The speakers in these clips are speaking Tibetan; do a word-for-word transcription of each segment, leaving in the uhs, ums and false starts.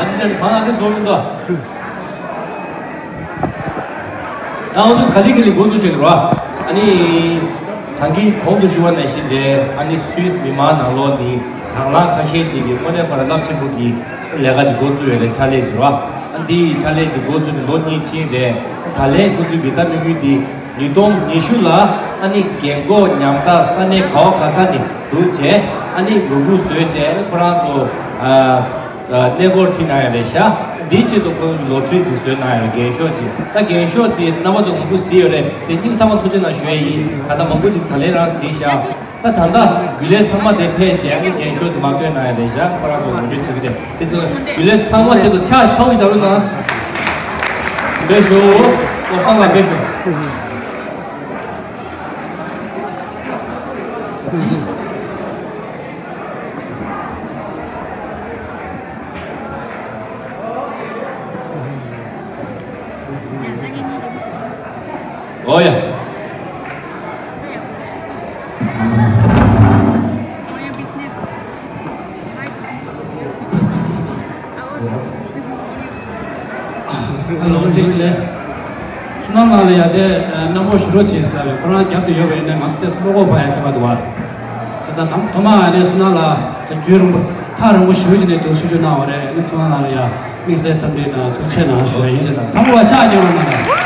ཨ་ནི་ཅག་ནི་བང་ཨ་ནི་འཛོམས་མི་འདུག་ཨ་ང་ཚོ་ག་ལེ་ག་ལེ་འགོ་ཚུགས་བྱེད་ཀྱི་རོ། ཨ་ནི་ད་གིན་གོང་དུ་ཞུ་བ་ནང་བཞིན་རེད། ཨ་ནི་སུད་སི་མི་མང་ནང་ལོགས་ནི་དང་བླངས་ཁ་ཤས་ཅིག་གིས་དངོས་གནས་ཁོ་རང་རླབས་ཆེན་པོ་གི་ལས་ཀ་ཅིག་འགོ་བཙུགས་ཡོད་རེད། ཕྱག་ལས་ཅིག་རོ། ཨ་འདི་ཕྱག་ལས་འདི་འགོ་བཙུགས་ནས་ལོ་གཉིས་ཕྱིན་རེད། ད་ལན་ཁོ་ཚོའི་གི་ད་དམིགས་ཡུལ་འདི་ཉིས་སྟོང་ཉི་ཤུ་ལ་ཨ་ནི་རྒན་གོག་ཉམ་ཐག་ས་གནས་ག་བ་ག་ས་ནས་གྲུབ་བྱས། ཨ་ནི་ལུ་གུ་བཟོས་བྱས། ཨ་ནི་ཁོ་རང་ཚོ་ཨ་གནས་སྐོར་ཁྲིད་གནང་ཡ་རེད་ཤག་འདིའི་ཆེད་དུ་ཁོ་ཚོ་ལོ་ཊ་རི་ཅིག་བཟོས་གནང་ཡ་རེད། རྒན་ཤོག་ཅིག་ད་རྒན་ཤོག་འདི་རྣམ་པ་ཚོ་མང་པོ་གཟིགས་ཡོད་རེད། དེ་སྙིང་ཐག་པ་ཐུགས་རྗེ་གནང་ཞུ་ཡ་ཡིན། ད་ལྟ་མང་པོ་ཅིག་ད་ལན་རང་གཟིགས་ཤག་ད་ད་ལྟ་རྒྱུན་ལས་ཚང་མ་དེ་ཕེབས་བྱས། ཨ་ནི་རྒན་ཤོག་དེ་མ་བཏོན་གནང་ཡ་རེད་ཤག་ཁོ་རང་ཚོ་ངོ་སྤྲོད་བྱེད་ཀྱི་རེད། དེ་ཚོ་རྒྱུན་ལས་ཚང་མ་ཆེད་དུ་ཕྱག་ཚ་བོ་ཞིག་བྱ་རོགས་གནང་། འབད་ཞུ། སློབ་གསང་ལ་འབད་ཞུ། ཨོ་ཡ། ཧ་ལོ། བཀྲ་ཤིས་བདེ་ལེགས། བསོད་ནམས་ལགས་ལ་ཡ་དེ་རྣམ་པ་ཞུ་རོགས་བྱེད་ཟེར་བས། ཁོ་རང་རྒྱབ་ཏུ་ཡོད་པའི་ནས་ང་ཚོ་ཏོག་ཙམ་བློ་ཁོག་འཕར་ཡ་ཁྱད་པར་འདུག་བ། བྱས་ཙང་དང་ཐོག་མ་ཨ་ནི་བསོད་ནམས་ལགས་དེ་རྒྱུན་རིང་པོ་ཐག་རིང་པོ་ཞེ་པོ་ཅིག་ནས་འདུག་ཞུ་ཞུ་གནང་བ་རེད། ཨ་ནི་བསོད་ནམས་ལགས་ལ་ཡ་དམིགས་བསལ་འཚམས་འདྲི་དང་ཐུགས་རྗེ་གནང་ཞུ་བ་ཡིན། བྱས་ཙང་ཚང་མ་ལ་ཕྱག་རྒྱག་རོགས་གནང་དང་།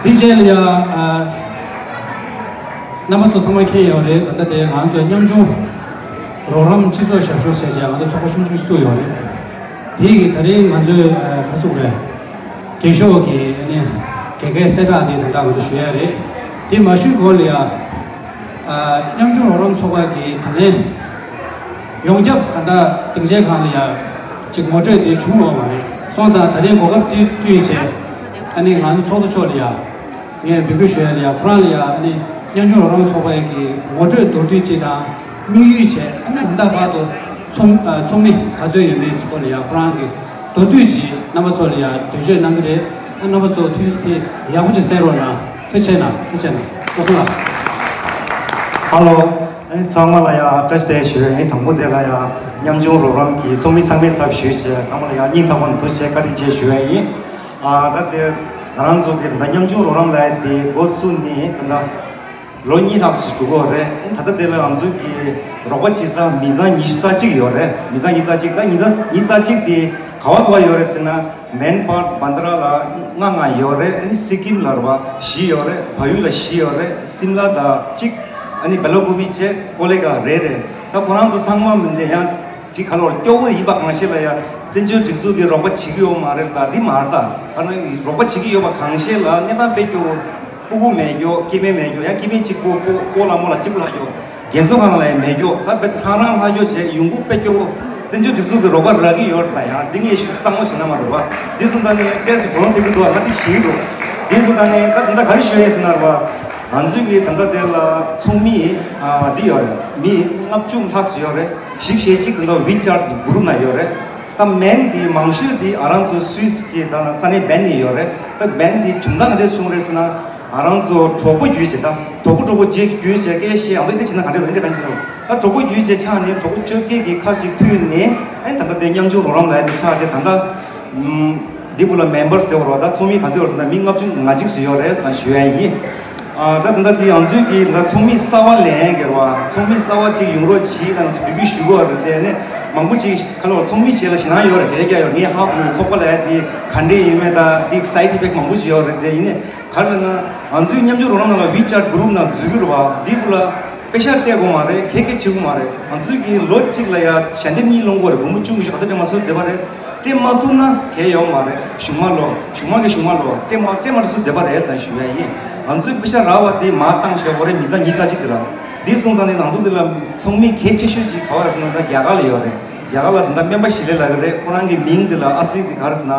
དེ་རྗེས་ལ་ཡ་ཨ་རྣམ་པ་ཚོ་ཚང་མ་མཁྱེན་ཡོད་རེད། ད་ལྟ་དེ་ང་ཚོའི་ཉམ་ཆུང་རོགས་རམ་སྤྱི་ཚོགས་ཞབས་ཞུ་བྱས་བྱས་ང་ཚོ་ཚོགས་པ་ཆུང་ཆུང་ཞིག་བཙུགས་ཡོད་རེད། དེ་གི་ད་རེས་ང་ཚོའི་ཨ་ག་ཚུགས་རེད། རྒན་ཤོག་གི་ཨ་ནི་དགེ་རྒན་གསལ་བསྒྲགས་དེ་ད་ལྟ་ང་ཚོ་ཞུ་ཡ་རེད། དེ་མ་ཞུས་གོང་ལ་ཡ་ཨ་ཉམ་ཆུང་རོགས་རམ་ཚོགས་པ་གི་ད་ལན་ཡོངས་ཁྱབ་ག་འདྲ་སྡིངས་ཆའི་སྒང་ལ་ཡ་ཅིག་ངོ་སྤྲོད་དེ་བྱུང་ཡོད་མ་རེད། སོང་ཙང་ད་རེས་གོ་སྐབས་དེ་བསྟུན་བྱས་ཨ་ནི་ང་ཚོ་ཚོགས་གཙོ་མཆོག་ལ་ཡ། ངས་འབོད་སྐུལ་ཞུ་ཡ་ལ་ཡ་ཁོ་རང་ལ་ཡ་ཨ་ནི་ཉམ་ཆུང་རོགས་རམ་ཚོགས་པའི་གི་ངོ་སྤྲོད་མདོར་བསྡུས་ཅིག་དང་། དམིགས་ཡུལ་བྱས་ཨ་ནི་ད་ལྟ་བར་དུ་ཚོགས་ཨ་ཚོགས་མི་ག་ཚོད་ཡོད་མེད་ཀྱི་སྐོར་ལ་ཡ་ཁོ་རང་གི་མདོར་བསྡུས་ཅིག་རྣམ་པ་ཚོ་ལ་ཡ་འགྲེལ་བརྗོད་གནང་གི་རེད། ཨ་རྣམ་པ་ཚོ་ཐུགས་རྗེ་ཆེ། ཡག་པོ་ཅིག་གསན་རོགས་གནང་། ཐུགས་རྗེ་ཆེ་གནང་། ཐུགས་རྗེ་ཆེ་གནང་། ཐུགས་རྗེ་གནང་། ཧ་ལོ། ཨ་ནི་ཚང་མ་ལ་ཡ་བཀྲ་ཤིས་བདེ་ལེགས་ཞུ་ཡ་ཡིན། དང་པོ་དེ་ལ་ཡ་ཉམ་ཆུང་རོགས་རམ་གྱི་ཚོགས་མི་ཚང་མའི་ཚབ་ཞུས་བྱས་ཚང་མ་ལ་ཡ་སྙིང་ཐག་པ་ནས་ཐུགས་རྗེ་ཆེ་བཀའ་དྲིན་ཆེ་ཞུ་ཡ་ཡིན། ཨ་ད་དེ་ང་རང་ཚོ་གི་ད་ཉམ་ཆུང་རོགས་རམ་ལབ་ཡ་དེ་འགོ་བཙུགས་ནས་ད་ལོ་གཉིས་ལྷག་ཙམ་འགྲོ་གི་ཡོད་རེད། ཨ་ད་ལྟ་དེ་ལ་ང་ཚོ་གི་རོགས་པ་བྱེད་ས་མི་ཚང་ཉི་ཤུ་རྩ་གཅིག་ཡོད་རེད། མི་ཚང་ཉི་ཤུ་རྩ་གཅིག་ད་ཉི་ཤུ་རྩ་གཅིག་དེ་ག་བ་ག་བ་ཡོད་རེད་ཟེར་ན། མེན་པར་བན་དྷ་ར་ལ་ལྔ་ལྔ་ཡོད་རེད། ཨ་ནི་སི་ཀིམ་ལ་རེད་བ་བཞི་ཡོད་རེད། བལ་ཡུལ་ལ་བཞི་ཡོད་རེད། སིམ་ལ་དང་གཅིག་ཨ་ནི་བེ་ལ་ཀུ་པི་བྱས་ཀོ་ལེ་གྷལ་རེད་རེད། ད་ཁོ་རང་ཚོ་ཚང་མ་མི་འདི་ཡང་གཅིག་ཁ་ལོར་སྐྱོ་བོ་ཡིན་པ་གང་ཤེས་ལ་ཡ་བཙན་བྱོལ་སྒྲིག་འཛུགས་ཀྱི་རོགས་པ་བྱེད་ཀྱི་ཡོད་མ་རེད། ད་འདི་མ་རེད། ད་ཨ་ནི་རོགས་པ་བྱེད་ཀྱི་ཡོད་པ་གང་ཤེས་ལ་གནས་སྟངས་དཔེ་སྐྱོ་བོ། སྤུ་གུ་མེད་རྒྱུ། སྐྱེ་དམན་མེད་རྒྱུ། ཡང་སྐྱེ་དམན་གཅིག་པོ་སྤོ་སྤོ་ལ་མོ་ལ་སྐྱིད་པོ་ལྷག་རྒྱུ། རྒན་གསོ་ཁང་ལ་ཡང་མེད་རྒྱུ། ད་བེད་ལྷང་རང་ལྷག་རྒྱུ་བྱས་ཡོང་སྒོ་དཔེ་སྐྱོ་བོ། བཙན་བྱོལ་སྒྲིག་འཛུགས་ཀྱི་རོགས་པ་རག་གི་ཡོད་རེད། ད་ཡང་འདི་ངས་ཞུ་གཙང་མ་ཞུ་ན་མ་རེད་བ། འདི་སོང་ཙང་ནས་ཏོག་ཙམ་གོ་རིམ་ཐེབས་ཀྱི་འདུག་ང་འདི་ཤེས་ཀྱི་འདུག་འདི་སོང་ཙང་ནས་ད་ད་ལྟ་ག་རེ་ཞུ་ཡིན་ཟེར་ན་རེད་བ། ང་ཚོའི་གི་ད་ལྟ་དེ་ལ་ཚོགས་མི་ཨ་འདི་ཡོད་རེད། མི་ལྔ་བཅུ་ལྷག་ཙམ་ཡོད་རེད། བཞི་བཅུ་ཞེ་གཅིག་ད་ལྟ་ཝི་ཆེ་ཊི་གྷུ་རུབ་ནང་ཡོད་རེད། ད་མེན་འདི་མང་ཤོས་འདི་ང་རང་ཚོ་སུད་སི་གི་ད་ས་གནས་བན་ནས་ཡོད་རེད། ད་བན་འདི་བྱུང་སྟངས་ག་འདྲས་བྱུང་རེད་ཟེར་ན། ང་རང་ཚོ་གྲོགས་པོ་བརྒྱུད་བྱས་ད་གྲོགས་པོ་གྲོགས་པོ་རྗེས་བརྒྱུད་བྱས་སྐད་བཤད་ང་ཚོ་འདི་བྱས་ན་ག་འདྲས་རེད་འདྲས་ག་འདྲས་བྱས་ད་གྲོགས་པོ་བརྒྱུད་བྱས་ཆགས་ནས་གྲོགས་པོ་བཅོ་བརྒྱད་ཀྱི་ཁ་ཅིག་མཐུད་ནས་ཨ་ནི་ད་ལྟ་དེ་ཉམ་ཆུང་རོགས་རམ་ལབ་ཡ་དེ་ཆགས་བྱས་ད་ལྟ་འདི་བུ་ལ་མེམ་བར་ཟེར་བ་རེད་བ། ད་ཚོགས་མི་ག་ཚོད་ཡོད་རེད་ཟེར་ན་མི་ལྔ་བཅུ་ང་གཅིག་ཙམ་ཡོད་རེད་ཟེར་ན་ཞུ་ཡ་ཡིན། ཨ་ད་ད་ལྟ་དེ་ང་ཚོའི་གི་ད་ཚོགས་མི་གསར་བ་ལེན་གྱི་རེད་བ། ཚོགས་མི་གསར་བ་ཅིག་ཡོང་རོགས་གྱིས་ལབ་ང་ཚོ་འབོད་སྐུལ་ཞུ་གི་ཡོད་རེད་དེ། ཨ་ནི་མང་པོ་ཅིག་ཁ་ལོ་ཚོགས་མི་བྱས་ལ་ཞེད་སྣང་ཡོད་རེད། ག་རེ་རྒྱག་ཡོད་ངས་ཧ་གོ་མེད། ཚོགས་པ་ལ་ཡ་དེ་ག་འདྲས་ཡིན་མེད་ད་དེ་སའིཌ་ཨི་ཕེག་མང་པོ་ཅིག་ཡོད་རེད་དེ། ཡིན་ནའི་ག་རེ་ལབ་ན་ང་ཚོའི་ཉམ་ཆུང་རོགས་རམ་ནང་ལ་ཝི་ཆེ་ཊི་གྷུ་རུབ་ནང་འཛུལ་གྱི་རེད་བ། འདི་གུ་ལ་པེ་ཤག་སྤྲད་དགོས་མ་རེད། གད་གད་བྱེད་དགོས་མ་རེད། ང་ཚོའི་གི་ལོ་གཅིག་ལ་ཡ་ཞལ་འདེབས་གཉིས་སློང་གི་ཡོད་རེད། སྒོར་མོ་བཅུ་ཉི་ཤུ་ག་ཚོད་སྤྲད་མ་སོང་བསྡད་པ་རེད། སྤྲད་མ་ཐུབ་ན་གལ་ཡོད་མ་རེད། གཞུག་མ་ལོ་གཞུག་མ་གི་གཞུག་མ་ལོ་སྤྲད་མ་སྤྲད་མ་ཐུབ་སོང་བསྡད་པ་རེད་ཟེར་ཞུ་ཡ་ཡིན། ང་ཚོའི་པེ་ཤག་རག་པ་དེ་མར་བཏང་བཞག་གི་ཡོད་རེད། མི་ཚང་ཉི་ཤུ་རྩ་གཅིག་དེ་ལ། འདི་སོང་ཙང་ནི་ང་ཚོ་འདི་ལ་ཚོགས་མི་གལ་ཆེ་ཤོས་ཅིག་ག་པར་ཡོད་ཟེར་ན་ད་རྒྱ་གར་ལ་ཡོད་རེད། རྒྱ་གར་ལ་ད་ལྟ་སྨན་པ་ཞི་ལི་ལབ་ཀྱི་རེད། ཁོ་རང་གི་མིང་འདི་ལ་ཨ་སི་ལི་འདི་ག་རེ་ཟེར་ན།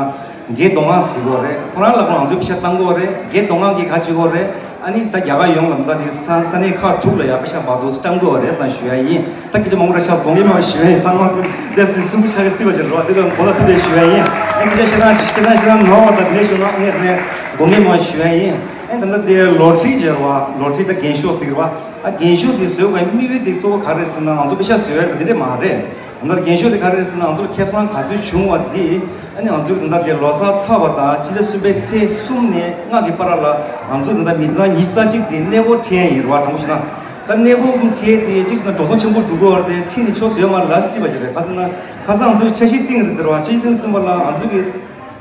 དགེ་མདོ་སྔགས་ཟེར་གྱི་ཡོད་རེད། ཁོ་རང་ལ་ཁོ་ང་ཚོས་པེ་ཤག་བཏང་གི་ཡོད་རེད། དགེ་མདོ་སྔགས་ཀྱིས་ག་བྱེད་ཀྱི་ཡོད་རེད། ཨ་ནི་ད་རྒྱ་གར་ཡོངས་ལ་ད་དེ་ས་ས་གནས་ཁག་དྲུག་ལ་ཡ་པེ་ཤག་བར་དུ་བཏང་གི་ཡོད་རེད་ཟེར་ཞུ་ཡ་ཡིན། ད་སྐད་ཆ་མང་པོ་ར་ཆགས་སོང་། དགོངས་འགལ་མེད་པ་ཞུ་ཡ་ཡིན། ཚང་མ་ཀུན་ཏེ་སུ་སུ་བུ་ཆ་གི་སྲིད་པ་ཅིག་རེད་བ། དེ་ལ་གོ་ལ་ཐུག་དེ་ཞུ་ཡ་ཡིན། ཨ་སྐད་ཆ་བཤད་སྟངས་བཤད་སྟངས་བཤད་སྟངས་ནོར་བ་དང་དེ་འདྲ་ཞུ་ན་ཨ་ནི་ནས་དགོངས་འགལ་མེད་པ་ཞུ་ཡ་ཡིན། ཨ་ནི་ད་ལྟ་དེ་ལོ་ཊ་རི་ཅིག་རེད་བ། ལོ་ཊ་རི་ད་རྒན་ཤོས་ཟེར་གྱི་རེད་བ། ཨ་རྒན་ཤོས་དེ་བཟོས་པའི་དམིགས་ཡུལ་དེ་གཙོ་བོ་ག་རེ་རེད་ཟེར་ན་ང་ཚོ་པེ་ཤག་བཟོ་ཡ་ད་དེ་འདྲས་མ་རེད། ད་ལྟ་འགེངས་ཤོག་དེ་ག་རེ་རེད་ཟེར་ན། ང་ཚོར་ཁེ་བཟང་ག་ཚོད་བྱུང་བ་འདི། ཨ་ནི་ང་ཚོས་ད་ལྟ་དེ་ལོ་གསར་ཚར་བ་དང་སྤྱི་ཟླ་གསུམ་པའི་ཚེས་གསུམ་ནས་ལྔ་གི་བར་ལ་ང་ཚོས་ད་ལྟ་མི་ཚང་ཉི་ཤུ་རྩ་གཅིག་དེ་གནས་སྐོར་ཁྲིད་ཡས་ཡིན་རེད་བ། དྲང་པོ་བཤད་ན། ད་གནས་སྐོར་ཁྲིད་དེ་གཅིག་བྱས་ན་འགྲོ་སོང་ཆེན་པོ་འགྲོ་གི་ཡོད་རེད་དེ། ཁྲིད་ནས་ཆོག་ཟེར་ཡོད་མ་རེད། ལ་སྲིད་པ་ཞིག་རེད། ག་ཟེར་ན། ཁ་སང་ང་ཚོས་འཆར་གཞི་བཏིང་རེད་དེ་རེད་བ། འཆར་གཞི་བཏིང་ཟིན་པ་ལ་ང་ཚོ་གི་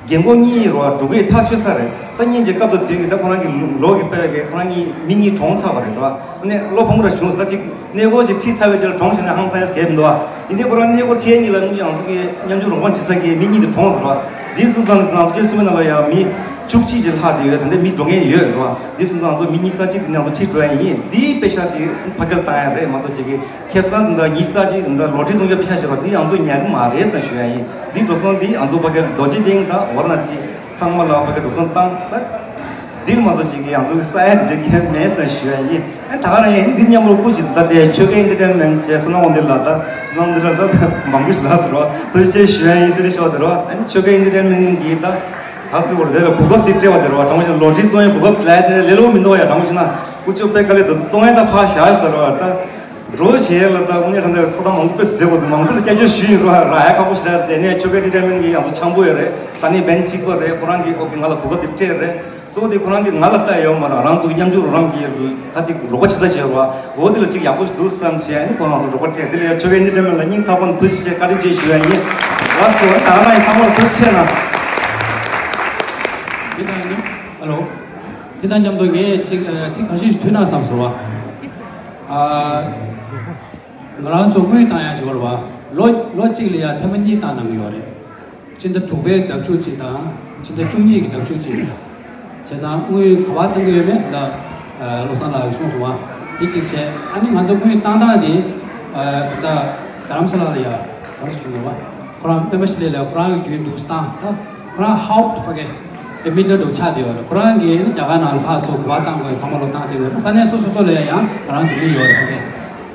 རྒན་འཁོགས་གཉིས་རེད་བ། འགྲོ་གི་ཐག་ཆོད་ས་རེད། ད་སྙིང་རྗེ་སྐབས་དང་དུས་ཀྱི་ད་ཁོ་རང་གི་ལོ་གི་དཔེ་བའི་གི་ཁོ་རང་གཉིས་མི་གཉིས་གྲོངས་ཚར་བ་རེད་བ། ཨ་ནི་བློ་ཕམ་ར་བྱུང་ས་གཅིག་གནས་སྐོར་ཞིག་ཁྲིད་ཚར་བའི་ཕྱིར་གྲོངས་ཞེ་ན་ཧང་སང་ཡས་གལ་མི་འདུག་བ། ཡིན་ནའི་ཁོ་རང་གནས་སྐོར་ཁྲིད་ཡས་གཉིས་ལ་ང་ཚོ་གི་མཉམ་ཞུགས་རོགས་པ་བྱེད་ས་གི་མི་གཉིས་དེ་གྲོངས་སོང་བ། འདི་སོང་ཙང་ང་ཚོ་ཆེད་སུ་མི་ནང་ལ་ཡང་མི་བཅུ་གཅིག་ཅིག་ལྷག་བསྡད་ཡོད། ད་ལྟ་མི་འགྲོ་མཁན་ཡོད་རེད་བ། འདི་སོང་ཙང་ང་ཚོ་མི་ཉི་ཤུ་རྩ་གཅིག་དེ་ནས་ང་ཚོ་ཁྲིད་འགྲོ་ཡས་ཡིན། འདིའི་པེ་ཤག་དེ་ཕ་གིར་བཏང་ཡས་རེད་མ་གཏོགས་ཅིག་གི་ཁེ་བཟང་དེ་འདྲ་ཉི་ཤུ་རྩ་གཅིག་དེ་འདྲ་ལོ་ཊ་རི་བཙོང་རྒྱུ་པེ་ཤག་ཞིག་རེད་བ། འདི་ང་ཚོ་ཉར་གི་མ་རེད་ཟེར་ཞུ་ཡས་ཡིན། འདི་འགྲོ་སོང་འདི་ང་ཚོ་ཕ་གིར་རྡོ་རྗེ་གདན་དང་ཝཱ་ར་ཎ་སི་ཚང་མ་ལ་ཕ་གིར་འགྲོ་སོང་བཏང་ད། འདི་ལ་མ་གཏོགས་ཅིག་གི་ང་ཚོ་གི་ས་ཡ་དེ་འདྲ་གལ་མེད་ཟེར་ཞུ་ཡས་ཡིན། ཨ་ད་ག་རང་ཡིན། འདི་མཉམ་པོ་སྐུ་མཁྱེན་ད་དེ་ཆོལ་ཁའི་ཨེན་ཊར་ཊེན་མེན་ཊ་བྱས་བསོད་ནམས་དབང་འདུས་ལགས་དང་བསོད་ནམས་དབང་འདུས་ལགས་དང་མང་པོ་ཞིག་ལགས་སོ་ར་བ། ཐུགས་རྗེ་ཆེ་ཞུ་ཡས་ཡིན་ཟེར་ཞུ་བ་དེ་རེད་བ། ཨ་ནི་ཆོལ་ཁའི་ཨེན་ཊར་ཊེན་མེན་ཊ་གི་ད་ག་ཟེར་བ་རེད། དེ་ལ་གོ་སྐབས་དེ་སྤྲད་པ་དེ་རེད་བ། དྲང་པོ་བཤད་ན་ལོ་ཊ་རི་བཙོང་ཡས་གོ་སྐབས་ལས་དེ་ལས་སླ་པོ་མི་འདུག་བ་ཡ། དྲང་པོ་བཤད་ན་སྐུ་ཞབས་པད་དཀའ་ལས་དེ་ཚོ་བཙོང་ཡས་ད་ཕར་བཞག་ཟེར་བ་ད། འགྲོ་བྱེད་ལ་ད་དངོས་གནས་དྲང་གནས་ཚོགས་གཏམ་མང་པོ་དཔེ་ཟེར་དགོས་འདུག་མང་པོ་ལ་སྐྱབས་བཅོལ་ཞུས་ཡིན་རོགས། རག་ཡ་ཁག་པོ་ཞིག་རེད། དེ་ནས་ཆོལ་ཁའི་ཨེན་ཊར་ཊེན་མེན་ཊ་གི་ང་ཚོ་འཆམ་པོ་ཡོད་རེད། ས་གནས་བན་གཅིག་པ་རེད། ཁོ་རང་གིས་ཨོ་ཁེ་ང་ལ་གོ་སྐབས་དེ་སྤྲད་རེད། གཙོ་བོ་དེ་ཁོ་རང་གིས་ང་ལ་བལྟས་ཡོད་མ་རེད། རང་ཚོ་མཉམ་ཞུགས་རོགས་རམ་གྱི་ད་ཅིག་རོགས་པ་བྱེད་ས་བྱས་རོགས། འོ་དེ་ལ་ཅིག་ཡག་པོ་ཞིག་འདུག་བསམ་བྱས་ཨ་ནི་ཁོ་རང་ཚོ་རོགས་པ་སྤྲད། དེ་ལ་ཡ་ཆོལ་ཁའི་ཨེན་ཊར་ཊེན་མེན་ཊ་ལ་སྙིང་ཐག་པ་ནས་ཐུགས་རྗེ་ཆེ་བཀའ་དྲིན་ཆེ་ཞུ་ཡ་ཡིན། ལགས་སོ། ད་ག་རང་ཡིན། ཚང་མ་ལ་ཐུགས་རྗེ་ཆེ་གནང་། དེ་དང་མཉམ། ཧ་ལོ། དེ་དང་མཉམ་དུ་ངས་ཅིག་ཨ་ཚིག་ཁ་ཤས་ཤིག་ཐོས་ན་བསམ་སོང་བ། ཨ། ང་རང་ཚོ་དངུལ་བཏང་ཡག་ཅིག་ཡོད་རེད་བ། ལོ་ལོ་གཅིག་ལ་ཡ་ཐེངས་མ་གཉིས་བཏང་གནང་གི་ཡོད་རེད། སྤྱི་ཟླ་དྲུག་པའི་ཟླ་བཅུ་གཅིག་དང་སྤྱི་ཟླ་བཅུ་གཉིས་ཀྱི་ཟླ་བཅུ་གཅིག་ལ། བྱས་ཙང་དངུལ་ག་པར་བཏང་གི་ཡོད་མེད་ད་ཨ་བློ་བཟང་ལགས་ཀྱིས་གསུངས་སོང་བ། དེ་གཅིག་བྱས། ཨ་ནི་ང་ཚོ་དངུལ་བཏང་སྟངས་དེ་ཨ་ད་རྡ་རམ་ས་ལ་ལ་ཡ་ག་རེ་ཞུ་དགོས་བ། ཁོ་རང་སྤེན་པ་ཤི་ལེ་ལ་ཁོ་རང་གི་རྒྱུན་འདུག་སྟངས་ད། ཁོ་རང་ཧའོ་ཕ་གི་ཨེ་མི་ལ་འགྲོ་ཆགས་བསྡད་ཡོད་རེད། ཁོ་རང་གིས་རྒྱ་གར་ནང་ལ་ཕར་ཚུར་ག་པར་བཏང་དགོས་ཚང་མ་ལོ་བཏང་བསྡད་ཡོད་རེད། ས་གནས་སོ་སོ་སོ་ལ་ཡང་ང་རང་ཚོ་མི་ཡོད་རེད་ཕ་གི།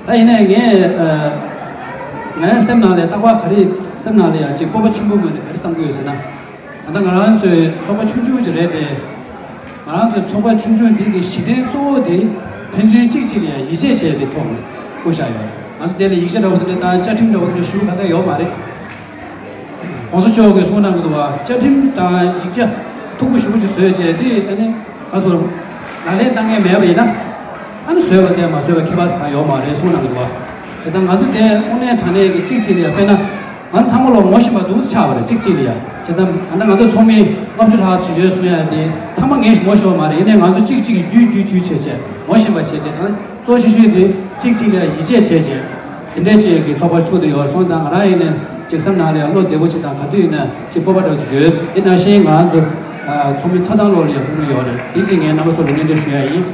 ད་ཡིན་ནའི་ངས་ཨ་ངའི་སེམས་ནང་ལ་རྟག་པར་ག་རེ་སེམས་ནང་ལ་ཡང་ཅིག་སྤོབས་པ་ཆེན་པོའི་ངོས་ནས་ག་རེ་བསམ་གྱི་ཡོད་ཟེར་ན། ད་ལྟ་ང་རང་ཚོའི་ཚོགས་པ་ཆུང་ཆུང་ཅིག་རེད་དེ། ང་རང་ཚོའི་ཚོགས་པ་ཆུང་ཆུང་འདི་གི་གཞི་རྟེན་གཙོ་བོ་དེ་ཕན་ཚུན་གཅིག་གཅིག་ལ་ཡང་ཡིད་ཆེས་བྱས་ཏེ་ཐོག་ནས་བསྐོ་བཞག་ཡོད་རེད། ང་ཚོ་དེ་ལ་ཡིག་ཆ་འདྲ་བོ་དེ་འདྲ་དང་བཅའ་ཁྲིམས་འདྲ་བོ་དེ་འདྲ་ཞུ་ག་ག་ཡོད་མ་རེད། ༸གོང་ས་མཆོག་གིས་གསུངས་གནང་གི་འདུག་བ། བཅའ་ཁྲིམས་དང་ཡིག་ཆ་མཐུག་པོ་ཞེ་པོ་ཅིག་བཟོས་བྱས་དེ་ཨ་ནི་ག་ཚོད་ལག་ལེན་བསྟར་མཁན་མེད་པ་ཡིན་ན། ཨ་ནི་བཟོས་པ་དེ་མ་བཟོས་པ་ཁྱད་པར་གང་ཡོད་མ་རེད་གསུངས་གནང་གི་འདུག་བ། བྱས་ཙང་ང་ཚོ་དེ་དངོས་གནས་དྲང་གནས་ཀྱི་གཅིག་གཅིག་ལ་ཡ་དཔེར་ན། ང་ཚང་མ་ལོ་ངོ་ཤེས་པ་འདུག་ཆགས་པ་རེད་གཅིག་གཅིག་ལ་ཡ། བྱས་ཙང་ད་ལྟ་ང་ཚོ་ཚོགས་མི་ལྔ་བཅུ་ལྷག་ཅིག་ཡོད་གསུང་ཡ་དེ་ཚང་མ་ངས་ངོ་ཤེས་པ་མ་རེད། ཡིན་ནའི་ང་ཚོ་གཅིག་གཅིག་གིས་བརྒྱུད་བརྒྱུད་བརྒྱུད་བྱས་བྱས་ངོ་ཤེས་པ་བྱས་བྱས་ད་གཙོ་ཤོས་ཤོས་དེ་གཅིག་གཅིག་ལ་ཡིད་ཆེས་བྱས་བྱས་དེ་འདྲས་ཅིག་གི་ཚོགས་པ་ཐུག་བསྡད་ཡོད་སོང་ཙང་ང་རང་ཡིན་ནའི་ཅིག་སེམས་ནང་ལ་ཡང་བློ་བདེ་པོ་ཅིག་དང་ག་དུས་ཡིན་ན་ཅིག་སྤོབས་པ་འདྲ་བོ་ཅིག་ཡོད། དེ་ནང་བཞིན་ང་རང་ཚོ་ཚོགས་མི་ཆ་ཚང་ལོག་ལ་ཡང་ཕུལ་གྱི་ཡོད་རེད། དེ་ཅིག་ངས་རྣམ་པ་ཚོ་ལ་སྙན་སྒྲོན་ཞུ་ཡ་ཡིན།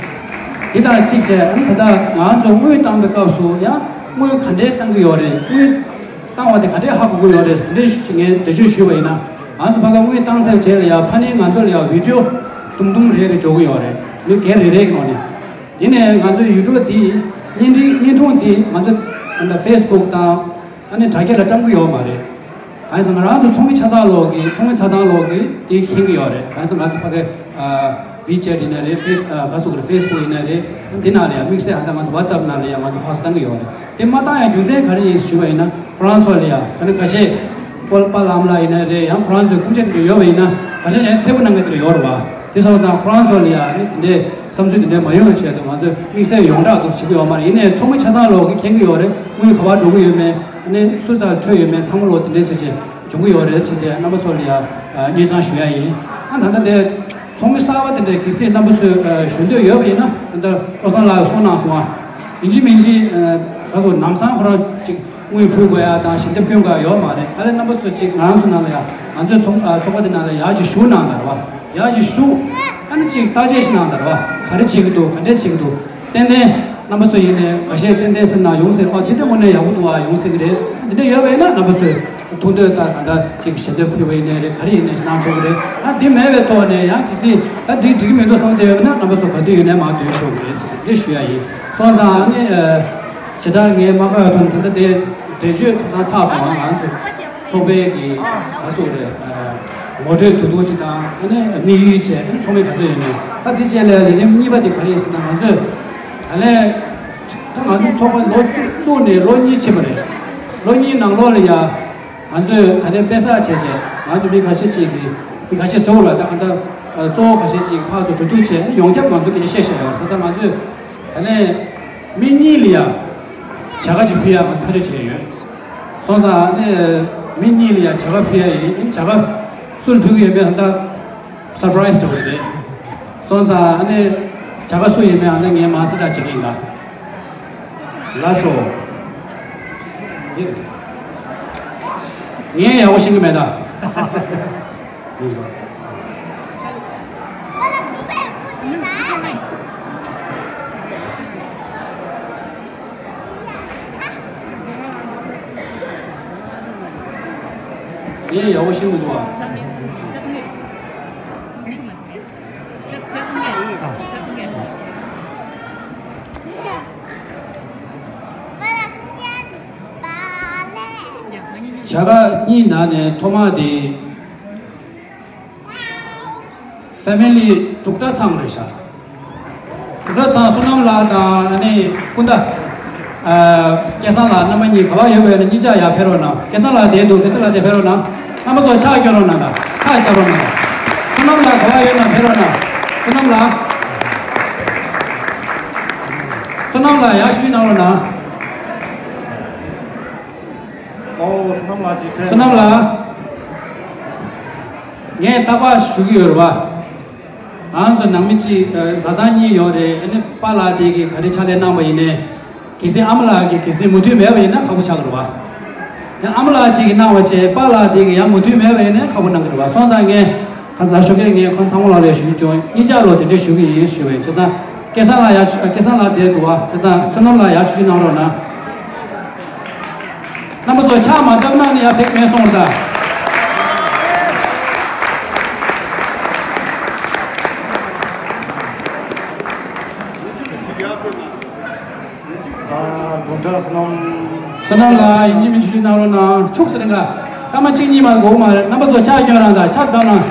དེ་དང་གཅིག་བྱས་ཨ་ནི་ད་ལྟ་ང་ཚོ་དངུལ་བཏང་པའི་སྐབས་སུ་ཡང་དངུལ་ག་འདྲས་བཏང་གི་ཡོད་རེད། དངུལ་བཏང་བ་དེ་ག་འདྲས་ཧ་གོ་གི་ཡོད་རེད། དེ་འདྲས་ཞུ་ངས་འགྲེལ་བརྗོད་ཞུས་པ་ཡིན་ན། ང་ཚོ་ཕ་ག་དངུལ་བཏང་ཚར་རྗེས་ལ་ཡང་ཕ་ནི་ང་ཚོ་ལ་ཡང་བི་ཌིའོ་དུམ་དུམ་རེ་རེ་འབྱོར་གི་ཡོད་རེད། མི་སྒེར་རེ་རེ་གི་ནང་ནས། ཡིན་ནའི་ང་ཚོའི་ཡུལ་གྲུ་འདི་བརྙན་འཕྲིན་བརྙན་ཐུང་འདི་ང་ཚོ་ཨ་ནི་ཕེ་སི་བུག་དང་ཨ་ནི་དྲ་རྒྱ་ལ་བཀྲམ་གི་ཡོད་མ་རེད། གང་ཡིན་ཟེར་ང་རང་ཚོ་ཚོགས་མི་ཆ་ཚང་ལོག་གི་ཚོགས་མི་ཆ་ཚང་ལོག་གི་དེ་མཁྱེན་གི་ཡོད་རེད། གང་ཡིན་ཟེར་ང་ཚོ་ཕ་གི་ཨ་ཝི་ཅེ་ཊི་ཡིན་ན་རེད། ཕེ་སི་ཨ་ག་སོག་གི་ཕེ་སི་བུག་ཡིན་ན་རེད། འདི་ནང་ལ་ཡང་དམིགས་བསལ་ཨ་ད་ང་ཚོ་ཝ་ཊི་སེབ་ནང་ལ་ཡང་ང་ཚོ་ཕར་ཚུར་བཏང་གི་ཡོད་རེད། དེ་མ་བཏང་ཡང་རྒྱུ་མཚན་ག་རེ་ཡིན་ཞུས་པ་ཡིན་ན་ཁོ་རང་ཚོ་ལ་ཡང་ད་ནི་ཁ་ཤས་པོ་པ་ལམ་ལ་ཡིན་ན་རེད། ཡང་ཁོ་རང་ཚོའི་ཁུངས་སྐྱེལ་དེ་ཡོད་པ་ཡིན་ན་ཁ་ཤས་ཡང་ཚེ་པོ་གནང་མཁན་དེ་འདྲ་ཡོད་རེད་བ། དེ་སོང་ཙང་ཁོ་རང་ཚོ་ལ་ཡང་ནི་དེ་འདྲའི་བསམ་ཚུལ་དེ་འདྲ་མ་ཡོང་བའི་ཆེད་དུ་ང་ཚོས་དམིགས་བསལ་ཡོངས་གྲགས་འདུག་བྱེད་ཀྱི་ཡོད་མ་རེད། ཡིན་ནའི་ཚོགས་མི་ཆ་ཚང་ལོག་གིས་མཁྱེན་གྱི་ཡོད་རེད། དངུལ་ག་པར་འགྲོ་གི་ཡོད་མེད། ཨ་ནི་སུ་ཚར་འཕྲོད་ཡོད་མེད་ཚང་མ་ལོག་དེ་འདྲའི་བྱས་བྱས་བྱུང་གི་ཡོད་རེད་བྱས་བྱས་རྣམ་པ་ཚོ་ལ་ཡང་སྙན་སེང་ཞུ་ཡ་ཡིན། ཨ་ད་ལྟ་དེ་ཚོགས་མི་གསར་པ་དེ་འདྲའི་གལ་སྲིད་རྣམ་པ་ཚོས་ཞུ་འདོད་ཡོད་པ་ཡིན་ན་ད་ལྟ་བློ་བཟང་ལགས་གསུངས་གནང་སོང་བ། ཡིན་གཅིག་མིན་གཅིག་ཁ་སོ་ལམ་སང་ཁོ་རང་ཅིག་དངུལ་ཕུལ་དགོས་ཡ་དང་ཞལ་འདེབས་སྐྱོན་དགོས་ཡ་ཡོད་མ་རེད། ཨ་ལས་རྣམ་པ་ཚོ་ཅིག་ང་རང་ཚོ་ནང་ལ་ཡ་ང་ཚོའི་ཚོགས་ཨ་ཚོགས་པ་དེ་ནང་ལ་ཡ་ཅིག་ཞུགས་གནང་དང་རེད་བ། ཡ་ཅིག་ཞུགས། ཨ་ནི་ཅིག་བརྟག་དཔྱད་ཞིག་གནང་དང་རེད་བ། ག་རེ་བྱེད་ཀྱི་འདུག་ག་འདྲས་བྱེད་ཀྱི་འདུག་ཏན་ཏན་རྣམ་པ་ཚོ་ཡིན་ནའི་ཁ་ཤས་ཏན་ཏན་སེམས་ནང་ཡོང་སྲིད། ཨ་འདི་འདྲ་དངོས་གནས་ཡག་པོ་འདུག་ཨ་ཡོང་སྲིད་ཀྱི་རེད། ཨ་འདི་འདྲ་ཡོད་པ་ཡིན་ན་རྣམ་པ་ཚོས་ཐུགས་འདོད་ལྟར་གང་འདྲ་ཅིག་ཞལ་འདེབས་ཕུལ་བ་ཡིན་ནའི་རེད། ག་རེ་ཡིན་ནའི་ཅིག་གནང་ཆོག་གི་རེད། ཨ་འདི་མེད་པའི་ཐོག་ནས་ཡང་གལ་སྲིད་ད་འགྲིག་འགྲིག་གི་མི་འདུག་བསམ་བསྡད་ཡོད་ན་རྣམ་པ་ཚོ་ག་དུས་ཡིན་ནའི་མར་འདོན་ཆོག་གི་རེད་ཟེར་འདི་ཞུ་ཡ་ཡིན། སོང་ཙང་ཨ་ནི་ཨ། བྱེ་བྲག་ངས་མ་བཀག་ཡོད་དོན་ད་ལྟ་དེ་འགྲེལ་བརྗོད་ཚོ་ཚང་ཚགས་སོང་། ང་ཚོ་ཚོགས་པའི་གི་ག་ཟེར་རེད། ངོ་སྤྲོད་ཏུ་ཏུ་ཅིག་དང་ཨ་ནི་དམིགས་ཡུལ་བྱས་ཨ་ནི་ཚོགས་མི་ག་ཚོད་ཡོད་མེད། ད་འདི་བྱས་ལས་ལས་རིམ་གཉིས་པ་དེ་ག་རེ་ཡིན་ཟེར་ན་ང་ཚོས་ད་ལན་ད་ང་ཚོ་ཚོགས་པ་ལོ་བཙུགས་བཙུགས་ནས་ལོ་གཉིས་ཕྱིན་པ་རེད། ལོ་གཉིས་ནང་ལོགས་ལ་ཡ། ང་ཚོས་ད་ལྟའི་དཔེ་བསགས་བྱས་བྱས་ང་ཚོ་མི་ཁ་ཤས་ཅིག་གིས་མི་ཁ་ཤས་ཟེར་བ་ལ་ད་ག་འདྲ་གཙོ་བོ་ཁ་ཤས་ཅིག་ཕར་ཚུར་འགྲོ་འདུག་བྱས་ཡོངས་ཁྱབ་ང་ཚོ་སྐད་ཆ་བཤད་བཞག་ཡོད་ས། ད་ང་ཚོས་ད་ནས་མི་གཉིས་ལ་ཡ་བྱ་དགའ་ཅིག་ཕུལ་ཡ་ང་ཚོ་ཐག་གཅོད་བྱས་ཡོད། སོང་ཙང་ཨ་ནི་མི་གཉིས་ལ་ཡ་བྱ་དགའ་ཕུལ་ཡ་ཡིན། བྱ་དགའ་སུ་ལ་ཕུལ་གི་ཡོད་མེད་ད་ལྟ་སར་པ་རའི་སི་འདྲ་བོ་ཞིག་རེད། སོང་ཙང་ཨ་ནི་བྱ་དགའ་སུ་ཡིན་མིན་ཨ་ནི་ངས་མ་གསལ་བསྒྲགས་བྱེད་ཀྱི་ཡིན་ད། ལགས་སོ། ངས་ཡག་པོ་ཤེས་ཀྱི་མེད་ད། ངས་ཡག་པོ་ཤེས་མི་འདུག་ཨ། བྱ་དགའ་གཉིས་ནང་ནས་ཐོག་མ་དེ་ཕེ་མི་ལི་དྲུག་སྒྲ་ཚང་རེད་ཤག་དྲུག་སྒྲ་ཚང་བསོད་ནམས་ལགས་དང་ཨ་ནི་སྐུ་ཟླ། ཨ། སྐལ་བཟང་ལགས་རྣམ་པ་གཉིས་ག་པར་ཡོད་པ་ཡིན་ན་གཉིས་ཆ་ཡར་ཕེབས་རོགས་གནང་། སྐལ་བཟང་ལགས་དེར་འདུག་སྐལ་བཟང་ལགས་དེར་ཕེབས་རོགས་གནང་། རྣམ་པ་ཚོ་ཕྱག་སྐྱོན་རོགས་གནང་དང་། ཕྱག་རྒྱབ་རོགས་གནང་། བསོད་ནམས་ལགས་ག་པར་ཡོད་ན་ཕེབས་རོགས་གནང་། བསོད་ནམས་ལགས། བསོད་ནམས་ལགས་ཡར་ཞུ་གནང་རོགས་གནང་། ཨོ། བསོད་ནམས་ལགས་ཅིག་ཕེབས། བསོད་ནམས་ལགས། ངས་རྟག་པར་ཞུ་གི་ཡོད་རེད་པ། ང་ཚོ་ནང་མི་གཅིག་ཨ། བཟའ་ཚང་གཉིས་ཡོད་རེད། ཨ་ནི་པཱ་ལགས་དེ་གིས་ག་རེ་ཕྱག་ལས་གནང་པ་ཡིན་ནའི། གལ་སྲིད་ཨ་མ་ལགས་ཀྱིས་གལ་སྲིད་མོས་མཐུན་མེད་པ་ཡིན་ན་ཁག་པོ་ཆགས་ཀྱི་རེད་པ། ཨ་མ་ལགས་གཅིག་གིས་གནང་བ་བྱས་པཱ་ལགས་དེ་གིས་ཡང་མོས་མཐུན་མེད་པ་ཡིན་ནའི་ཁག་པོ་གནང་གི་རེད་པ། སོང་ཙང་ངས་ཁ་སང་ཞོགས་ཀས་ངས་ཁོང་ཚང་མ་ལ་ལས་ཞུ་རྒྱུ་བྱུང་། གཉིས་ཆ་ལ་དེ་འདྲས་ཞུ་གི་ཡིན་ཞུ་བས། བྱས་ཙང་སྐལ་བཟང་ལགས་ཡར། སྐལ་བཟང་ལགས་བསྡད་འདུག་པ། བྱས་ཙང་བསོད་ནམས་ལགས་ཡར་ཆུ་ཆུ་གནང་རོགས་གནང་། རྣམ་པ་ཚོ་ཕྱག་མ་བརྡབ་ན་ནི་ཡར་ཕེབས་མེད་སོང་ས། ཨ། དྲུག་སྒྲ་བསོད་ནམས། བསོད་ནམས་ལགས་ཡིན་གཅིག་མིན་གཅིག་གནང་རོགས་གནང་། ཕྱུགས་ཟེར་འགའ་སྐར་མ་གཅིག་གཉིས་མ་འགོར་མ་རེད། རྣམ་པ་ཚོ་ཕྱག་སྐྱོན་རང་དང་ཕྱག་བརྡབ་གནང་།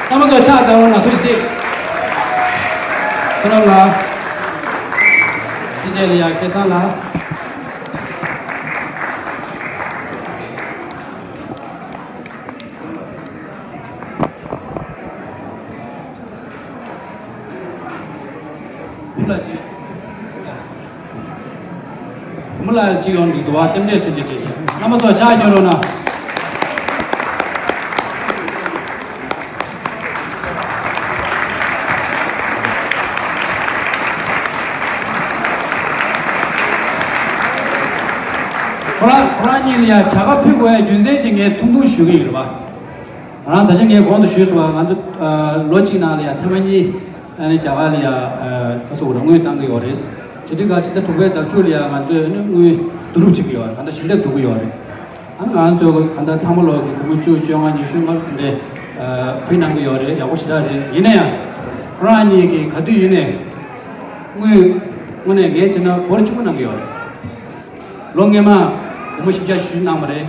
རྣམ་པ་ཚོ་ཕྱག་བརྡབ་རོགས་གནང་། ཐུགས་རྗེ་ཆེ། བསོད་ནམས་ལགས། དེ་རྗེས་ལ་ཡ་སྐལ་བཟང་ལགས། བུ་ལ་ཅིག་བུ་མོ་ལ་ཅིག་ཡོང་འདུག་འདུག་པ། རྟེན་འབྲེལ་མཚོན་བྱེད་བྱེད་བྱེད། རྣམ་པ་ཚོ་ཕྱག་སྐྱོན་རོགས་གནང་། ཁོ་རང་ཁོ་རང་གཉིས་ལ་ཡ་བྱ་དགའ་ཕུལ་དགོས་ཡ་རྒྱུ་མཚན་ཞིག་ངས་ཐུང་ཐུང་ཞུ་གི་ཡོད་རེད་པ། ང་རང་ད་ཆ་ངས་གོང་དུ་ཞུས་སོང་བ། ང་ཚོ་ཨ། ལོ་གཅིག་ནང་ལ་ཡ་ཐེངས་མ་གཉིས་ཨ་ནི་རྒྱ་གར་ལ་ཡ་ཨ། ཁ་སོ་ར་དངུལ་བཏང་གི་ཡོད་རེད། བྱེད་དུས་ག་ཕྱི་ཟླ་དྲུག་པའི་ཟླ་མཇུག་ལ་ཡ་ང་ཚོས་ཨ་ནི་དངུལ་བསྡུ་རུབ་བྱེད་ཀྱི་ཡོད་རེད། གང་ལྟར་ཞལ་འདེབས་བསྡུ་གི་ཡོད་རེད། ཨ་ནི་ང་ཚོས་གང་ལྟར་ཚང་མ་ལོག་གི་སྒོར་མོ་བཅུ། བཅོ་ལྔ། ཉི་ཤུ། ལྔ་བཅུ་དེ་འདྲའི་ཨ། ཕུལ་གནང་གི་ཡོད་རེད། ཡག་པོ་ཞེ་དྲག་རེད། ཡིན་ན་ཡང་ཁོ་རང་གཉིས་ཀྱིས་ག་དུས་ཡིན་ནའི་དངུལ་དངོས་གནས་ངས་བྱས་ན་འབོར་ཆེན་པོ་གནང་གི་ཡོད་རེད། ལོ་སྔོན་མ་སྒོར་མོ་བཞི་བརྒྱ་ཞུས་གནང་བ་རེད།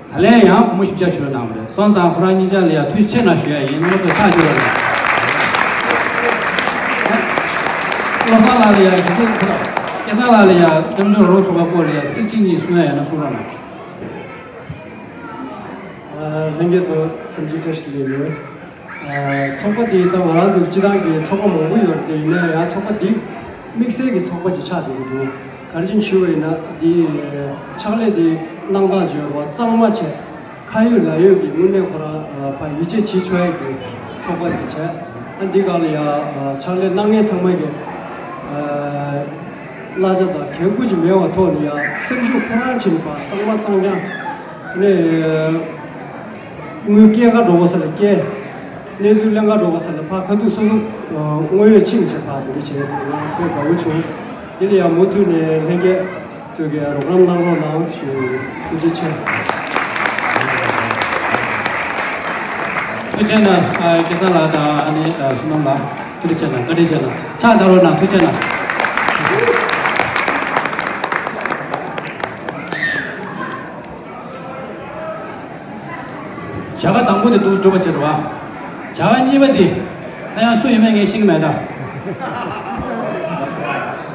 ད་ལན་ཡང་སྒོར་མོ་བཞི་བརྒྱ་ཞུས་གནང་བ་རེད། སོང་ཙང་ཁོ་རང་གཉིས་ཆ་ལ་ཡ་ཐུགས་རྗེ་ཆེ་གནང་ཞུ་ཡ་ཡིན། རྣམ་པ་ཚོ་ཕྱག་སྐྱོན་རོགས་གནང་། བློ་བཟང་ལགས་ལ་ཡ་གལ་སྲིད་ཁོ་རང་སྐལ་བཟང་ལགས་ལ་ཡ་སྐྱབས་མགོན་རོང་ཚོགས་པ་སྐོར་ལ་ཡ་ཚིག་གཅིག་གཉིས་གསུང་ཡ་ཡོད་ན་གསུང་རོགས་གནང་། ཨ། ལྷན་རྒྱས་ཚོ་འཚམས་འདྲི་བཀྲ་ཤིས་བདེ་ལེགས་ཡོད། ཨ། ཚོགས་པ་འདི་ད་ང་རང་ཚོ་སྤྱི་བཏང་གི་ཚོགས་པ་མང་པོ་ཡོད་རེད་དེ། ཡིན་ན་ཡང་ཚོགས་པ་འདི་དམིགས་བསལ་གྱི་ཚོགས་པ་ཅིག་ཆགས་བསྡད་ཀྱི་འདུག་ག་རེ་བྱས་ནས་ཞུ་བ་ཡིན་ན་འདི་ཕྱག་ལས་འདི་གནང་སྟངས་བརྗོད་པ་གཙང་མ་བྱས། ཁ་ཡོད་ལག་ཡོད་ཀྱི་དངོས་གནས་ཁོ་རང་ཨ། ཕར་ཡིད་ཆེས་བྱེད་ཆོག་ཡ་གི་ཚོགས་པ་ཅིག་བྱས། ཨ། འདི་སྒང་ལ་ཡ་ཨ། ཕྱག་ལས་གནང་མཁན་ཚང་མ་གི་ཨ། གླ་ཆ་དང་གད་སྐུ་ཅིག་མེད་པའི་ཐོག་ནས་ཡ་སེམས་ཤུགས་ཁོ་རང་བྱས་ནས་ཕར་གཙང་མ་གཙང་རྐྱང་ནས་དངུལ་སྐྱེལ་ག་འགྲོ་དགོས་ས་ལ་སྐྱེལ། གནས་ཚུལ་གླེང་ག་འགྲོ་དགོས་ས་ལ་ཕར་ཁ་ཐུག་སོ་སོ་དངོས་ཡོད་ཕྱིན་བྱས་ཕར་དེ་འདྲ་བྱས་ཡོད་དུས་ང་དཔེ་དགའ་པོ་བྱུང་། དེ་ལ་ཡང་མུ་མཐུད་ནས་ལྷན་རྒྱས་ཚོས་ཀྱི་རོགས་རམ་གནང་རོགས་གནང་ཞུ། ཐུགས་རྗེ་ཆེ། ཐུགས་རྗེ་ཆེ་ན། ཨ། སྐལ་བཟང་ལགས་དང་ཨ་ནི། ཨ། བསོད་ནམས་ལགས། ཐུགས་རྗེ་ཆེ་ན། བཀའ་དྲིན་ཆེ་ན། ཕྱག་བརྡབ་རོགས་གནང་། ཐུགས་རྗེ་ཆེ་ན། བྱ་དགའ་དང་པོ་དེ་འདུག་སེ་གྲུབ་པ་བྱས་རེད་བ། བྱ་དགའ་གཉིས་པ་དེ་ད་ཡང་སུ་ཡིན་མིན་ངས་ཤེས་ཀྱི་མེད་ད། སར་པ་རའི་སི།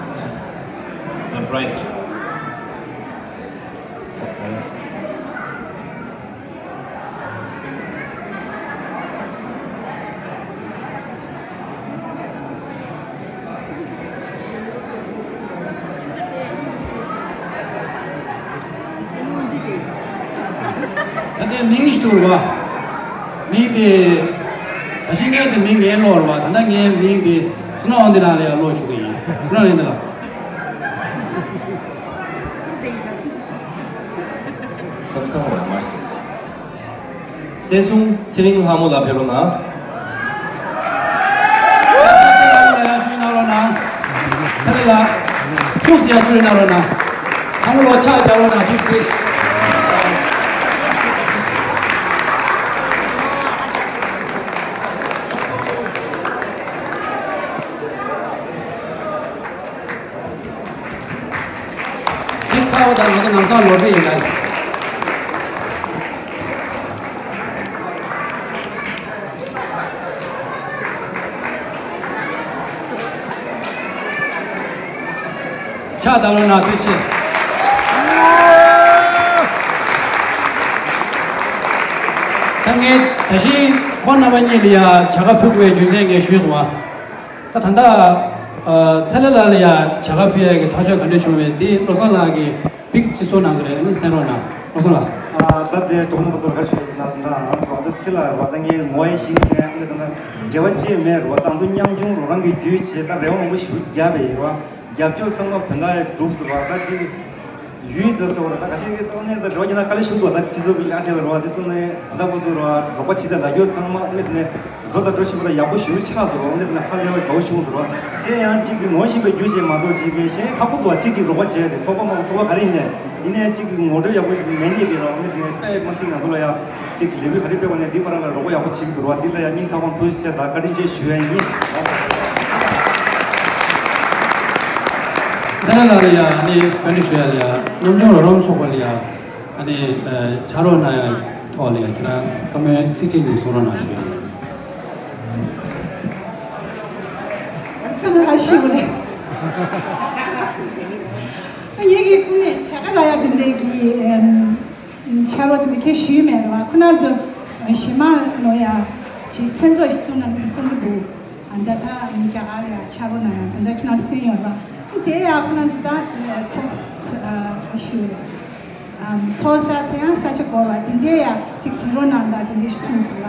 སར་པ་རའི་སི། ད་ལྟའི་མིང་ཞིག་འདུག་རེད་བ། མིང་དེ། ད་ཕྱིན་ངས་དེ་མིང་ངས་ཀློག་རེད་བ། ད་ལྟ་ངའི་མིང་དེ་བསོད་ནམས་དབང་འདུས་ལགས་ལ་ཡང་ཀློག་ཆོག་གི་ཡིན། བསོད་ནམས་ལགས་འདི་ལ། བསམ་བསམ་རང་མར་སོང་། སྲས་ཟུང་ཚེ་རིང་ལྷ་མོ་ལགས་ཕེབས་རོགས་གནང་། སྲས་ཟུང་ཚེ་རིང་ལྷ་མོ་ལགས་ཡར་ཞུ་གནང་རོགས་གནང་། ཚེ་རིང་ལགས། ཕྱུགས་སུ་ཡར་ཞུ་གནང་རོགས་གནང་། ཚང་མ་ལོ་ཕྱག་རྒྱག་རོགས་གནང་། ཐུགས་རྗེ་ཆེ། འདི་ཚར་བ་དང་ང་ཚོ་ནམ་སང་ལོག་གི་ཡིན་ལ། ཕྱག་བརྡབ་རོགས་གནང་། ཐུགས་རྗེ་ཆེ། ད་ངས་ད་གིན་ཁོང་རྣམ་པ་གཉིས་ལ་ཡ་བྱ་དགའ་ཕུལ་དགོས་པའི་རྒྱུ་མཚན་ངས་ཞུས་སོང་ཨ། ད་ད་ལྟ། ཨ། ཚེ་ལྷ་ལགས་ལ་ཡ་བྱ་དགའ་ཕུལ་ཡ་གི་ཐག་གཅོད་ག་འདྲ་བྱུང་བས་འདི་བློ་བཟང་ལགས་ཀྱིས་པིག་ཅིག་བཟོ་གནང་གི་རེད། ཨ་ནི་གསན་རོགས་གནང་། བློ་བཟང་ལགས། ཨ། ད་དེ་གྲོགས་རྣམ་པ་ཚོ་ལ་ག་རེ་ཞུ་ཡས་ཟེར་ན། ད་ང་རང་ཚོ་ཨ་ཅག་ཚེ་ལྷ་ལགས་རེད་བ། ད་ངས་ངོ་ཡ་ཤེས་ཀྱི་མེད། ཨ་ནི་ད་ལྟ་འབྲེལ་བ་ཅི་ཡང་མེད་རེད་བ། ད་ང་ཚོ་ཉམ་ཆུང་རོགས་རམ་གྱི་བརྒྱུད་བྱས་ད་རེ་བ་མང་པོ་ཞེ་པོ་བརྒྱབ་པ་ཡིན་རེད་བ། རྒྱབ་སྐྱོར་བསམ་བློ་དོན་དག་ཡང་འགྲུབ་ཟེར་བ། ད་ཅིག་ཡུལ་འདི་སོགས་ར། ད་ཁ་ཤས་ཀྱིས་ཨ་ནི་ད་འགྲོ་རྒྱུ་ན་དཀའ་ལས་ཞིག་འདུག་ད་སྤྱི་ཚོགས་ཀྱི་ལག་ཆ་ལ་རོགས་དེ་སོང་ནས་ད་ལྟ་བར་དུ་རོགས་རོགས་པ་བྱེད་དང་ལབ་རྒྱུ་ཚང་མ་ཨ་ནི་ནས་འགྲོ་དང་འགྲོ་བཞིན་པ་ལ་ཡག་པོ་ཞེ་པོ་ཆགས་སོང་རོགས། ཨ་ནི་ནས་ཧ་ལས་པ་ཡག་པོ་བྱུང་སོང་རོགས། གཞན་ཡང་གཅིག་གིས་ངོ་ཤེས་པའི་རྒྱུ་བྱས་མ་གཏོགས་ཅིག་གིས་གཞན་ཁག་པོ་འདུག་བ། གཅིག་གཅིག་རོགས་པ་བྱས་ཏེ་ཚོགས་པ་མ་ཚོགས་པ་ག་རེ་ཡིན་ནས་ཡིན་ནས་གཅིག་གིས་ངོ་སྤྲོད་ཡག་པོ་མེད་ནས་པའི་རོགས། ཨ་ནི་ནས་དཔེ་མ་སྲིད་ང་ཚོ་ལ་ཡང་། ཅིག་ལས་འགུལ་ག་རེ་སྤེལ་བ་ནས་འདི་བར་ལ་རོགས་པ་ཡག་པོ་བྱེད་ཀྱི་འདུག་ར། འདི་ལ་ཡང་སྙིང་ཐག་པ་ཐུགས་རྗེ་ཆེ་དང་བཀའ་དྲིན་ཆེ་ཞུ་ཡ་ཡིན། ཚེ་རིང་ལགས་ལ་ཡང་ཨ་ནི་བཀའ་འདྲི་ཞུ་ཡ་ལ་ཡང་ཉམ་ཆུང་རོགས་རམ་ཚོགས་པ་ལ་ཡང་ཨ་ནི་ཕྱག་རོགས་གནང་ཡ་ཐོག་ལ་ཡང་ཁྱེད་རང་བཀའ་མོལ་ཚིག་གཅིག་གཉིས་གསུང་རོགས་གནང་ཞུ་ཡ་ཡིན། ཁ་ན་ཨ་ཤི་བ་རེད། ངེད་ཀྱི་ཁུངས་ནས་བྱ་དགའ་རག་ཡ་དེ་འདྲའི་གི་ཕྱག་རོགས་དེ་འདྲ་ཁྱེད་ཞུས་མེད་རེད་བ། ཁོ་ན་ཚོ་གཞས་མ་ལོ་ཡ་ཅིག་མཚན་ཚོགས་ཤིག་གསུང་གནང་གི་གསུང་གི་འདུག་ཨ་ད་ད་རྒྱ་གར་ལ་ཡ་ཕྱག་རོགས་གནང་ཡ་ད་ད་ཁྱེད་རང་གསན་ཡོད་རེད་བ། དེ་ཡ་ཁོ་ན་ཚོ་ད་ཚོགས་ཨ་ཞུ་ཚོགས་ས་དེ་ཡང་ས་ཆ་གོ་བ་དེ་འདྲའི་ཡ་ཅིག་གཟིགས་རོགས་གནང་ད་དེ་འདྲའི་ཞུ་གསུངས་སོང་བ།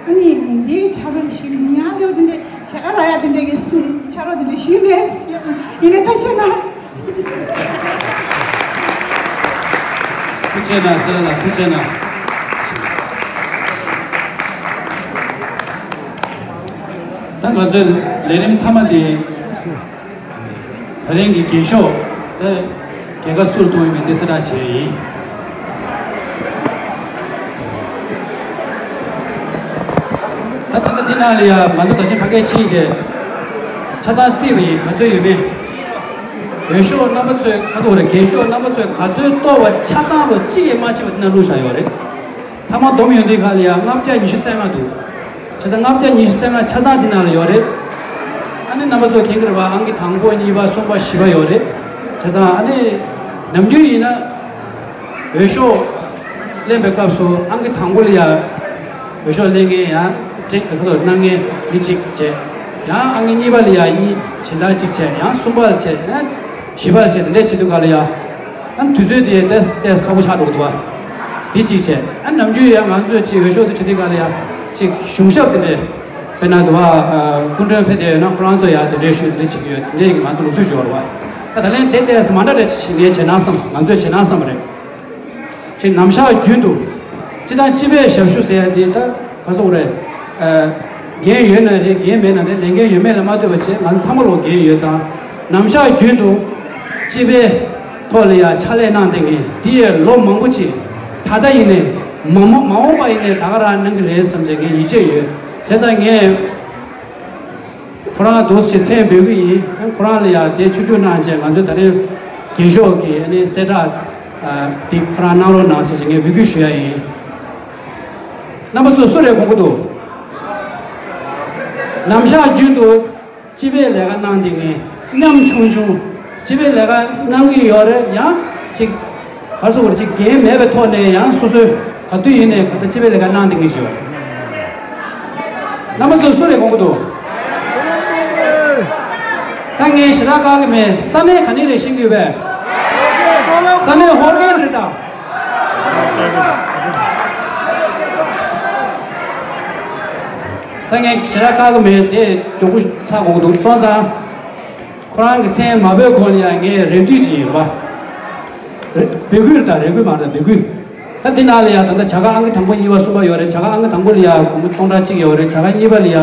ཨ་ནི་འདིའི་ཕྱག་རོགས་ཞིག་མི་ཉག་ལོ་དེ་འདྲའི་བྱ་དགའ་རག་ཡ་དེ་འདྲའི་གི་ཕྱག་རོགས་དེ་འདྲའི་ཞུས་མེད། ཡིན་ནའི་ཐུགས་རྗེ་གནང་། ཐུགས་རྗེ་གནང་། ཚེ་རིང་ལགས་ཐུགས་རྗེ་གནང་། ད་ང་ཚོའི་ལས་རིམ་མཐའ་མ་དེ། ད་རིང་གི་རྒྱན་ཤོག་དེ་རྒྱལ་ཁ་སུར་གཏོང་ཡིན་མིན་དེ་གསལ་བསྒྲགས་བྱས་ཡིན། ད་ད་ལྟ་འདི་ནང་ལ་ཡ་ང་ཚོ་ད་ཕྱིན་ཕ་གིར་ཕྱིན་བྱས་ཆ་ཚང་བརྩིས་པ་ཡིན། ག་ཚོད་ཡོད་མེད། འོས་ཤོག་རྣམ་པ་ཚོས་ཁ་སོ་རེད། རྒྱན་ཤོག་རྣམ་པ་ཚོས་ག་ཚོད་གཏོར་བ་ཆ་ཚང་ལོ་གཅིག་ཡས་མ་ཕྱིན་པ་འདི་ན་བླུགས་བཞག་ཡོད་རེད། ཚང་མ་བསྡོམས་ཡོང་དུས་ག་ལ་ཡ་ལྔ་བརྒྱ་ཉི་ཤུ་རྩ་ལྔ་འདུག་བྱས་ཙང་ལྔ་བརྒྱ་ཉི་ཤུ་རྩ་ལྔ་ཆ་ཚང་འདི་ནང་ལ་ཡོད་རེད། ཨ་ནི་རྣམ་པ་ཚོ་མཁྱེན་གྱི་རེད་བ། ཨང་ཀི་དང་པོ་གཉིས་པ་གསུམ་པ་བཞི་པ་ཡོད་རེད། བྱས་ཙང་ཨ་ནི་ནམ་རྒྱུན་ཡིན་ན་འོས་ཤོག་ལེན་པའི་སྐབས་སུ་ཨང་ཀི་དང་པོ་ལ་ཡ་འོས་ཤོག་ལེན་མཁན་ཡང་ཁྲིད་ཁ་སོ་གནང་མཁན་མི་གཅིག་བྱས། ཡང་ཨང་ཀི་གཉིས་པ་ལ་ཡ་གཉིས་སྦྱིན་བདག་གཅིག་བྱས། ཡང་གསུམ་པ་ལ་བྱས། ཡང་བཞི་པ་ལ་བྱས། དེ་འདྲས་བྱེད་དུས་ག་ལ་ཡ། ཨ་ནི་དུས་ཚོད་དེ་ཏོག་ཙམ་ཁག་པོ་ཆགས་འགྲོ་གི་འདུག་བ། དེ་གཅིག་བྱས། ཨ་ནི་ནམ་རྒྱུན་ཡང་ང་ཚོས་ཅིག་འོས་ཤོག་དེ་བྱེད་དུས་ག་ལ་ཡ་ཅིག་གཞུང་ཞབས་དེ་འདྲས། དཔེར་ན་དུ་བ་སྐུ་མགྲོན་ཕེབས་བསྡད་ཡོད་ན་ཁོ་རང་ཚོ་ཡང་དེ་འདྲས་ཞུ། དེ་འདྲས་བྱེད་ཀྱི་ཡོད། དེ་འདྲས་ཀྱི་ང་ཚོ་ལུགས་སྲོལ་ཞིག་ཡོད་རེད་བ། ད་ད་ལན་དེ་ཏོག་ཙམ་མ་འདྲ་འདྲ་ཞིག་ངས་བྱེད་ན་བསམ། ང་ཚོས་བྱེད་ན་བསམ་པ་རེད། ཅིག་ནམ་ཞག་རྒྱུན་དུ་སྤྱི་དང་སྤྱི་པའི་ཞབས་ཞུ་ཟེར་ཡ་འདི་ད་ག་ཟེར་དགོས་རེད། ཨ། འགན་ཡོད་ན་རེད། འགན་མེད་ན་རེད། ལས་འགན་ཡོད་མེད་ལ་མ་ལྟོས་པ་བྱས། ང་ཚང་མ་ལོ་འགན་ཡོད་ཙང་ ནམ་ཞག་རྒྱུན་དུ་སྤྱི་པའི་ཐོག་ལ་ཡང་ཕྱག་ལས་གནང་བསྡད་མཁན་དེ་ཡས་ལོ་མང་པོ་ཅིག་ད་ལྟ་ཡིན་ནའི་མ་མ་མ་འོངས་པ་ཡིན་ནའི་ད་ག་རང་གནང་གི་རེད་བསམ་བྱས་ངས་ཡིད་ཆེས་ཡོད། བྱས་ཙང་ངས་ཁོ་རང་འདུག་སེ་མཚན་འབོད་ཀྱི་ཡིན། ཁོ་རང་ལ་ཡང་དེ་ཆུ་ཆུ་གནང་བྱས་ང་ཚོས་ད་རེས་རྒྱན་ཤོག་གི་ཨ་ནི་གསལ་བསྒྲགས་འདི་ཁོ་རང་གནང་རོགས་གནང་ཟེར་བྱས་ངས་འབོད་སྐུལ་ཞུ་ཡ་ཡིན། རྣམ་པ་ཚོ་སུ་རེད་དགོངས་ཀྱི་འདུག་ནམ་ཞག་རྒྱུན་དུ་སྤྱི་པའི་ལས་ཀ་གནང་བསྡད་མཁན་ཉམ་ཆུང་ཆུང་སྤྱི་པའི་ལས་ཀ་གནང་གི་ཡོད་རེད། ཡང་ཅིག་ག་རེ་ཟེར་དགོས་རེད། ཅིག་འགན་མེད་པའི་ཐོག་ནས་ཡང་སོ་སོའི་ག་དུས་ཡིན་ནའི་ག་ད་སྤྱི་པའི་ལས་ཀ་གནང་བསྡད་མཁན་ཞིག་ཡོད། རྣམ་པ་ཚོ་སུ་རེད་དགོངས་ཀྱི་འདུག་ད་ངས་ཞེ་དྲག་བཀག་གི་མེད། ས་གནས་ག་ནས་རེད་ཤེས་ཀྱི་ཡོད་པས། ས་གནས་ཧོར་གན་རེད་ད། ད་ངས་ཞེ་དྲག་བཀག་གི་མེད། དེ་མགྱོགས་པོ་ཚར་དགོས་ཀྱི་འདུག་སོང་ཙང་ཁོ་རང་གི་མཚན་མ་འབོད་གོང་ལ་ཡང་ངས་རེ་འདུན་ཅིག་ཡིན་པ། རེ་འབོད་སྐུལ་དང་། རེ་སྐུལ་མ་རེད། འབོད་སྐུལ། ད་འདི་ནང་ལ་ཡང་ད་ལྟ་བྱ་དགའ་ཨང་ཀི་དང་པོ་གཉིས་པ་གསུམ་པ་ཡོད་རེད། བྱ་དགའ་ཨང་ཀི་དང་པོ་ལ་ཡང་སྒོར་མོ་སྟོང་ཕྲག་གཅིག་ཡོད་རེད། བྱ་དགའ་གཉིས་པ་ལ་ཡང་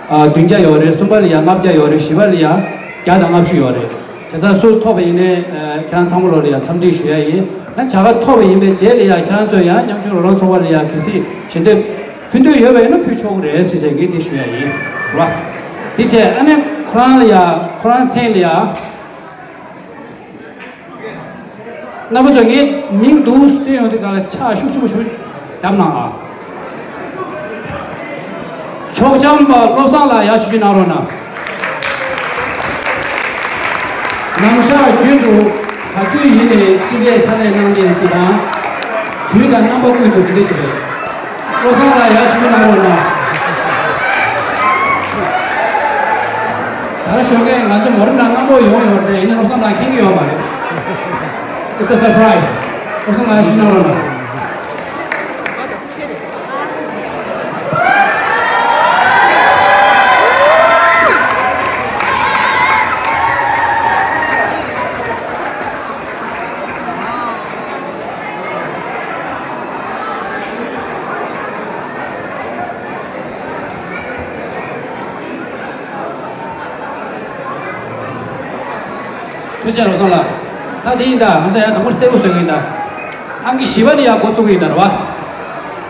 ཨ་བདུན་བརྒྱ་ཡོད་རེད། གསུམ་པ་ལ་ཡང་ལྔ་བརྒྱ་ཡོད་རེད། བཞི་པ་ལ་ཡང་བརྒྱ་དང་ལྔ་བཅུ་ཡོད་རེད། བྱས་ཙང་སུ་ཐོབ་པ་ཡིན་ནའི་ཨ་ཁྱེད་རང་ཚང་མ་ལོ་ལ་ཡང་འཚམས་འདྲི་ཞུ་ཡ་ཡིན། ཡང་བྱ་དགའ་ཐོབ་པ་ཡིན་པའི་རྗེས་ལ་ཡང་ཁྱེད་རང་ཚོས་ཡང་ཉམ་ཆུང་རོགས་རམ་ཚོགས་པ་ལ་ཡང་གལ་སྲིད་ཞལ་འདེབས་ཕུལ་འདོད་ཡོད་པ་ཡིན་ན་ཕུལ་ཆོག་གི་རེད་ཟེར་བྱས་ངས་འདི་ཞུ་ཡ་ཡིན། རེད་བ། དེ་བྱས་ཨ་ནི་ཁོ་རང་ལ་ཡང་ཁོ་རང་མཚན་ལ་ཡང་། རྣམ་པ་ཚོ་ངའི་མིང་འདུག་སྟོན་ཡོང་དུས་སྒང་ལ་ཕྱག་ཤུགས་ཆེན་པོ་ཞིག་བརྡབ་གནང་ཨ། ཕྱོགས་འཆམ་པ་བློ་བཟང་ལགས་ཡར་ཆུ་ཆུ་གནང་རོགས་གནང་། ནམ་ཞག་རྒྱུན་དུ་ག་དུས་ཡིན་ནའི་སྤྱི་པའི་ཕྱག་ལས་གནང་མཁན་གཅིག་དང་། དུས་དང་རྣམ་པ་ཀུན་ཏུ་དེ་འདྲ་ཅིག་རེད། བློ་བཟང་ལགས་ཡར་ཆུ་ཆུ་གནང་རོགས་གནང་། ད་ལྟ་ཞོགས་ཀས་ང་ཚོ་མོ་རི་ནང་རྣམ་པ་ཡོང་ཡོད་རེད། ཡིན་ནའི་བློ་བཟང་ལགས་མཁྱེན་གྱི་ཡོད་མ་རེད། It's a surprise. བློ་བཟང་ལགས་ཡར་ཆུ་གནང་རོགས་གནང་། ཐུགས་རྗེ་ཆེ་བློ་བཟང་ལགས། ད་དེ་ཡིན་ད། ང་ཚོ་ཡང་དང་པོར་གསལ་པོ་བཟོ་གི་ཡིན་ད། ཨང་ཀི་བཞི་པ་ནས་ཡང་འགོ་བཙུགས་ཀྱི་ཡིན་ད། རེད་བ།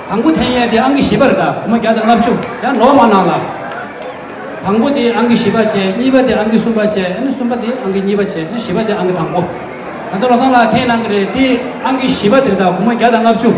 དང་པོ་འཐེན་ཡས་དེ་ཨང་ཀི་བཞི་པ་རེད་ད། སྒོར་མོ་བརྒྱ་དང་ལྔ་བཅུ། ཡང་ལོག་མ་གནང་ལ། དང་པོ་དེ་ཨང་ཀི་བཞི་པ་བྱས། གཉིས་པ་དེ་ཨང་ཀི་གསུམ་པ་བྱས། ཨ་ནི་གསུམ་པ་དེ་ཨང་ཀི་གཉིས་པ་བྱས། ཨ་ནི་བཞི་པ་དེ་ཨང་ཀི་དང་པོ། ད་ལྟ་བློ་བཟང་ལགས་འཐེན་གནང་གི་རེད། དེ་ཨང་ཀི་བཞི་པ་དེ་རེད་ད། སྒོར་མོ་བརྒྱ་དང་ལྔ་བཅུ།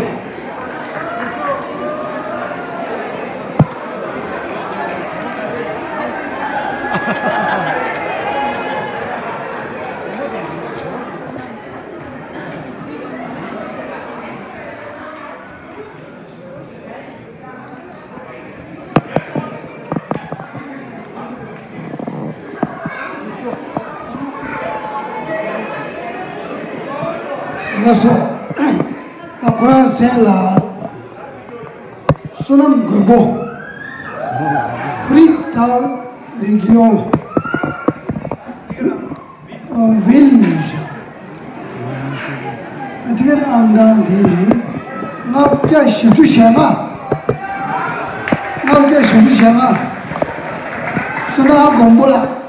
ལགས་སོ། ད་ཁོ་རང་མཚན་ལ་བསོད་ནམས་མགོན་པོ། Friedel Legion Wilhelm། ཨ་ཏི་ཀེ་ཊི་ཨང་གྲངས་དེ་ལྔ་བརྒྱ་བཞི་བཅུ་ཞེ་ལྔ། ལྔ་བརྒྱ་བཞི་བཅུ་ཞེ་ལྔ། བསོད་ནམས་མགོན་པོ་ལགས།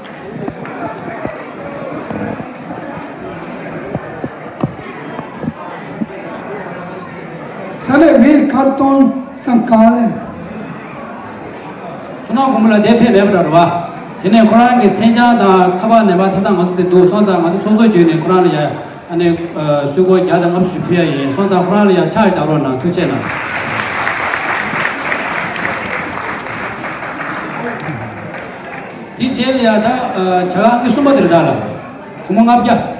ས་གནས་ཝིལ་ཁ་ཏོན་སན་ཀ་ལན། བསོད་ནམས་མགོན་པོ་ལགས་དེ་ཕེབས་མེད་པ་འདྲ་རེད་བ། ཡིན་ནའི་ཁོ་རང་གི་མཚན་བྱང་དང་ཁ་པར་ནམ་བར་ཐེབས་སྟངས་ང་ཚོ་དེ་འདུག་སོང་ཙང་ང་ཚོ་ཚོགས་གཙོ་བརྒྱུད་ནས་ཁོ་རང་ལ་ཡ་ཨ་ནི་ཨ་གསོལ་སྐོར་བརྒྱ་དང་ལྔ་བཅུ་ཞིག་ཕུལ་ཡ་ཡིན། སོང་ཙང་ཁོ་རང་ལ་ཡ་ཕྱག་བརྡབ་རོགས་གནང་། ཐུགས་རྗེ་གནང་། དེ་རྗེས་ལ་ཡ་ད་ཨ་བྱ་དགའ་ཨང་ཀི་གསུམ་པ་དེ་རེད་ད་ལ། སྒོར་མོ་ལྔ་བརྒྱ།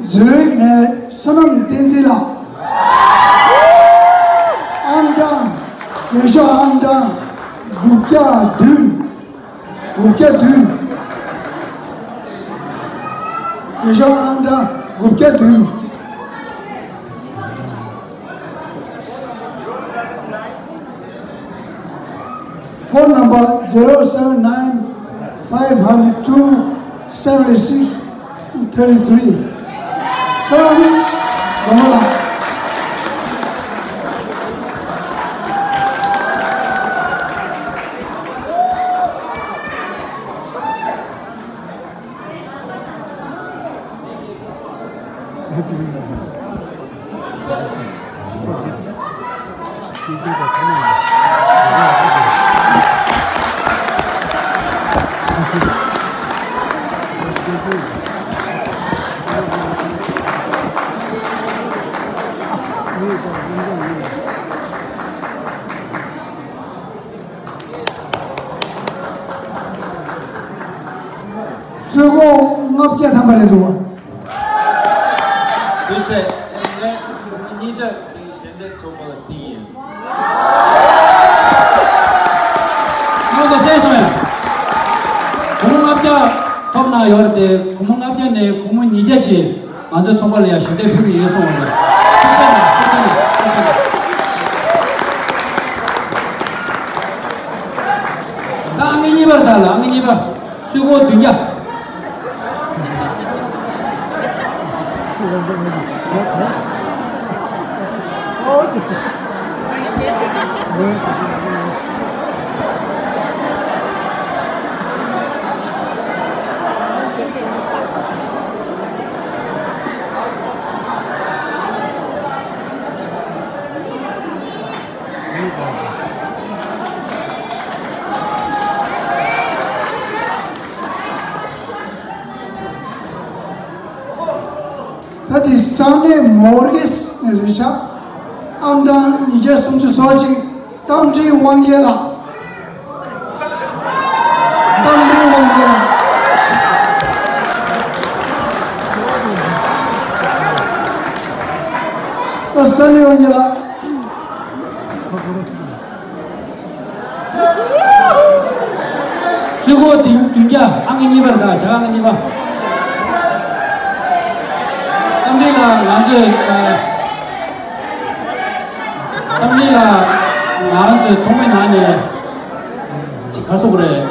ཛུ་རིག་ནས་བསོད་ནམས་བསྟན་འཛིན་ལགས། ཨང་གྲངས། རྒྱན་ཤོག་ཨང་གྲངས་དགུ་བརྒྱ་བདུན། དགུ་བརྒྱ་བདུན། རྒྱན་ཤོག་ཨང་གྲངས་དགུ་བརྒྱ་བདུན། Phone number zero seven nine five Five hundred two, seventy-six, and thirty-three. Salam, Gomala. སུས་ཁོ་ལྔ་བརྒྱ་ཐམ་པ་རེད་འདུག་བ། དུས་ཚོད་ངས་གཉིས་ཆ་དེ་ཞལ་འདེབས་ཚོགས་པ་ལ་བཏིང་ཡིན། ཁོང་ཚོ་གསན་སོང་ཡ། སྒོར་མོ་ལྔ་བརྒྱ་ཐོབ་གནང་ཡོད་རེད་དེ། སྒོར་མོ་ལྔ་བརྒྱ་ནས་སྒོར་མོ་ཉིས་བརྒྱ་ཅིག་ང་ཚོའི་ཚོགས་པ་ལ་ཡང་ཞལ་འདེབས་ཕུལ་གྱི་ཡིན་གསུངས་པ་རེད། ཐུགས་རྗེ་གནང་། ཐུགས་རྗེ་གནང་། ཐུགས་རྗེ་གནང་། ད་ཨང་ཀི་གཉིས་པར་ད་ལ་ཨང་ཀི་གཉིས་པ། སུས་ཁོ་བདུན་བརྒྱ། ད་དེ་ས་གནས་མོ་རེས་ནས་རེད་ཤག་ཨང་གྲངས་ཉིས་བརྒྱ་སུམ་ཅུ་སོ་གཅིག་རྟ་མགྲིན་དབང་རྒྱལ་ལགས། རྟ་མགྲིན་དབང་རྒྱལ་ལགས། ད་ས་གནས་དབང་རྒྱལ་ལགས། སུས་ཁོ་བདུན་བདུན་བརྒྱ། ཨང་ཀི་གཉིས་པར་ད་བྱ། ཨང་ཀི་གཉིས་པ། རྟ་མགྲིན་ལགས་ང་ཚོས། རྟ་མགྲིན་ལགས་ང་ཚོའི་ཚོགས་མི་ནང་ནས་ཅིག་ག་རེ་ཟེར་དགོས་རེད།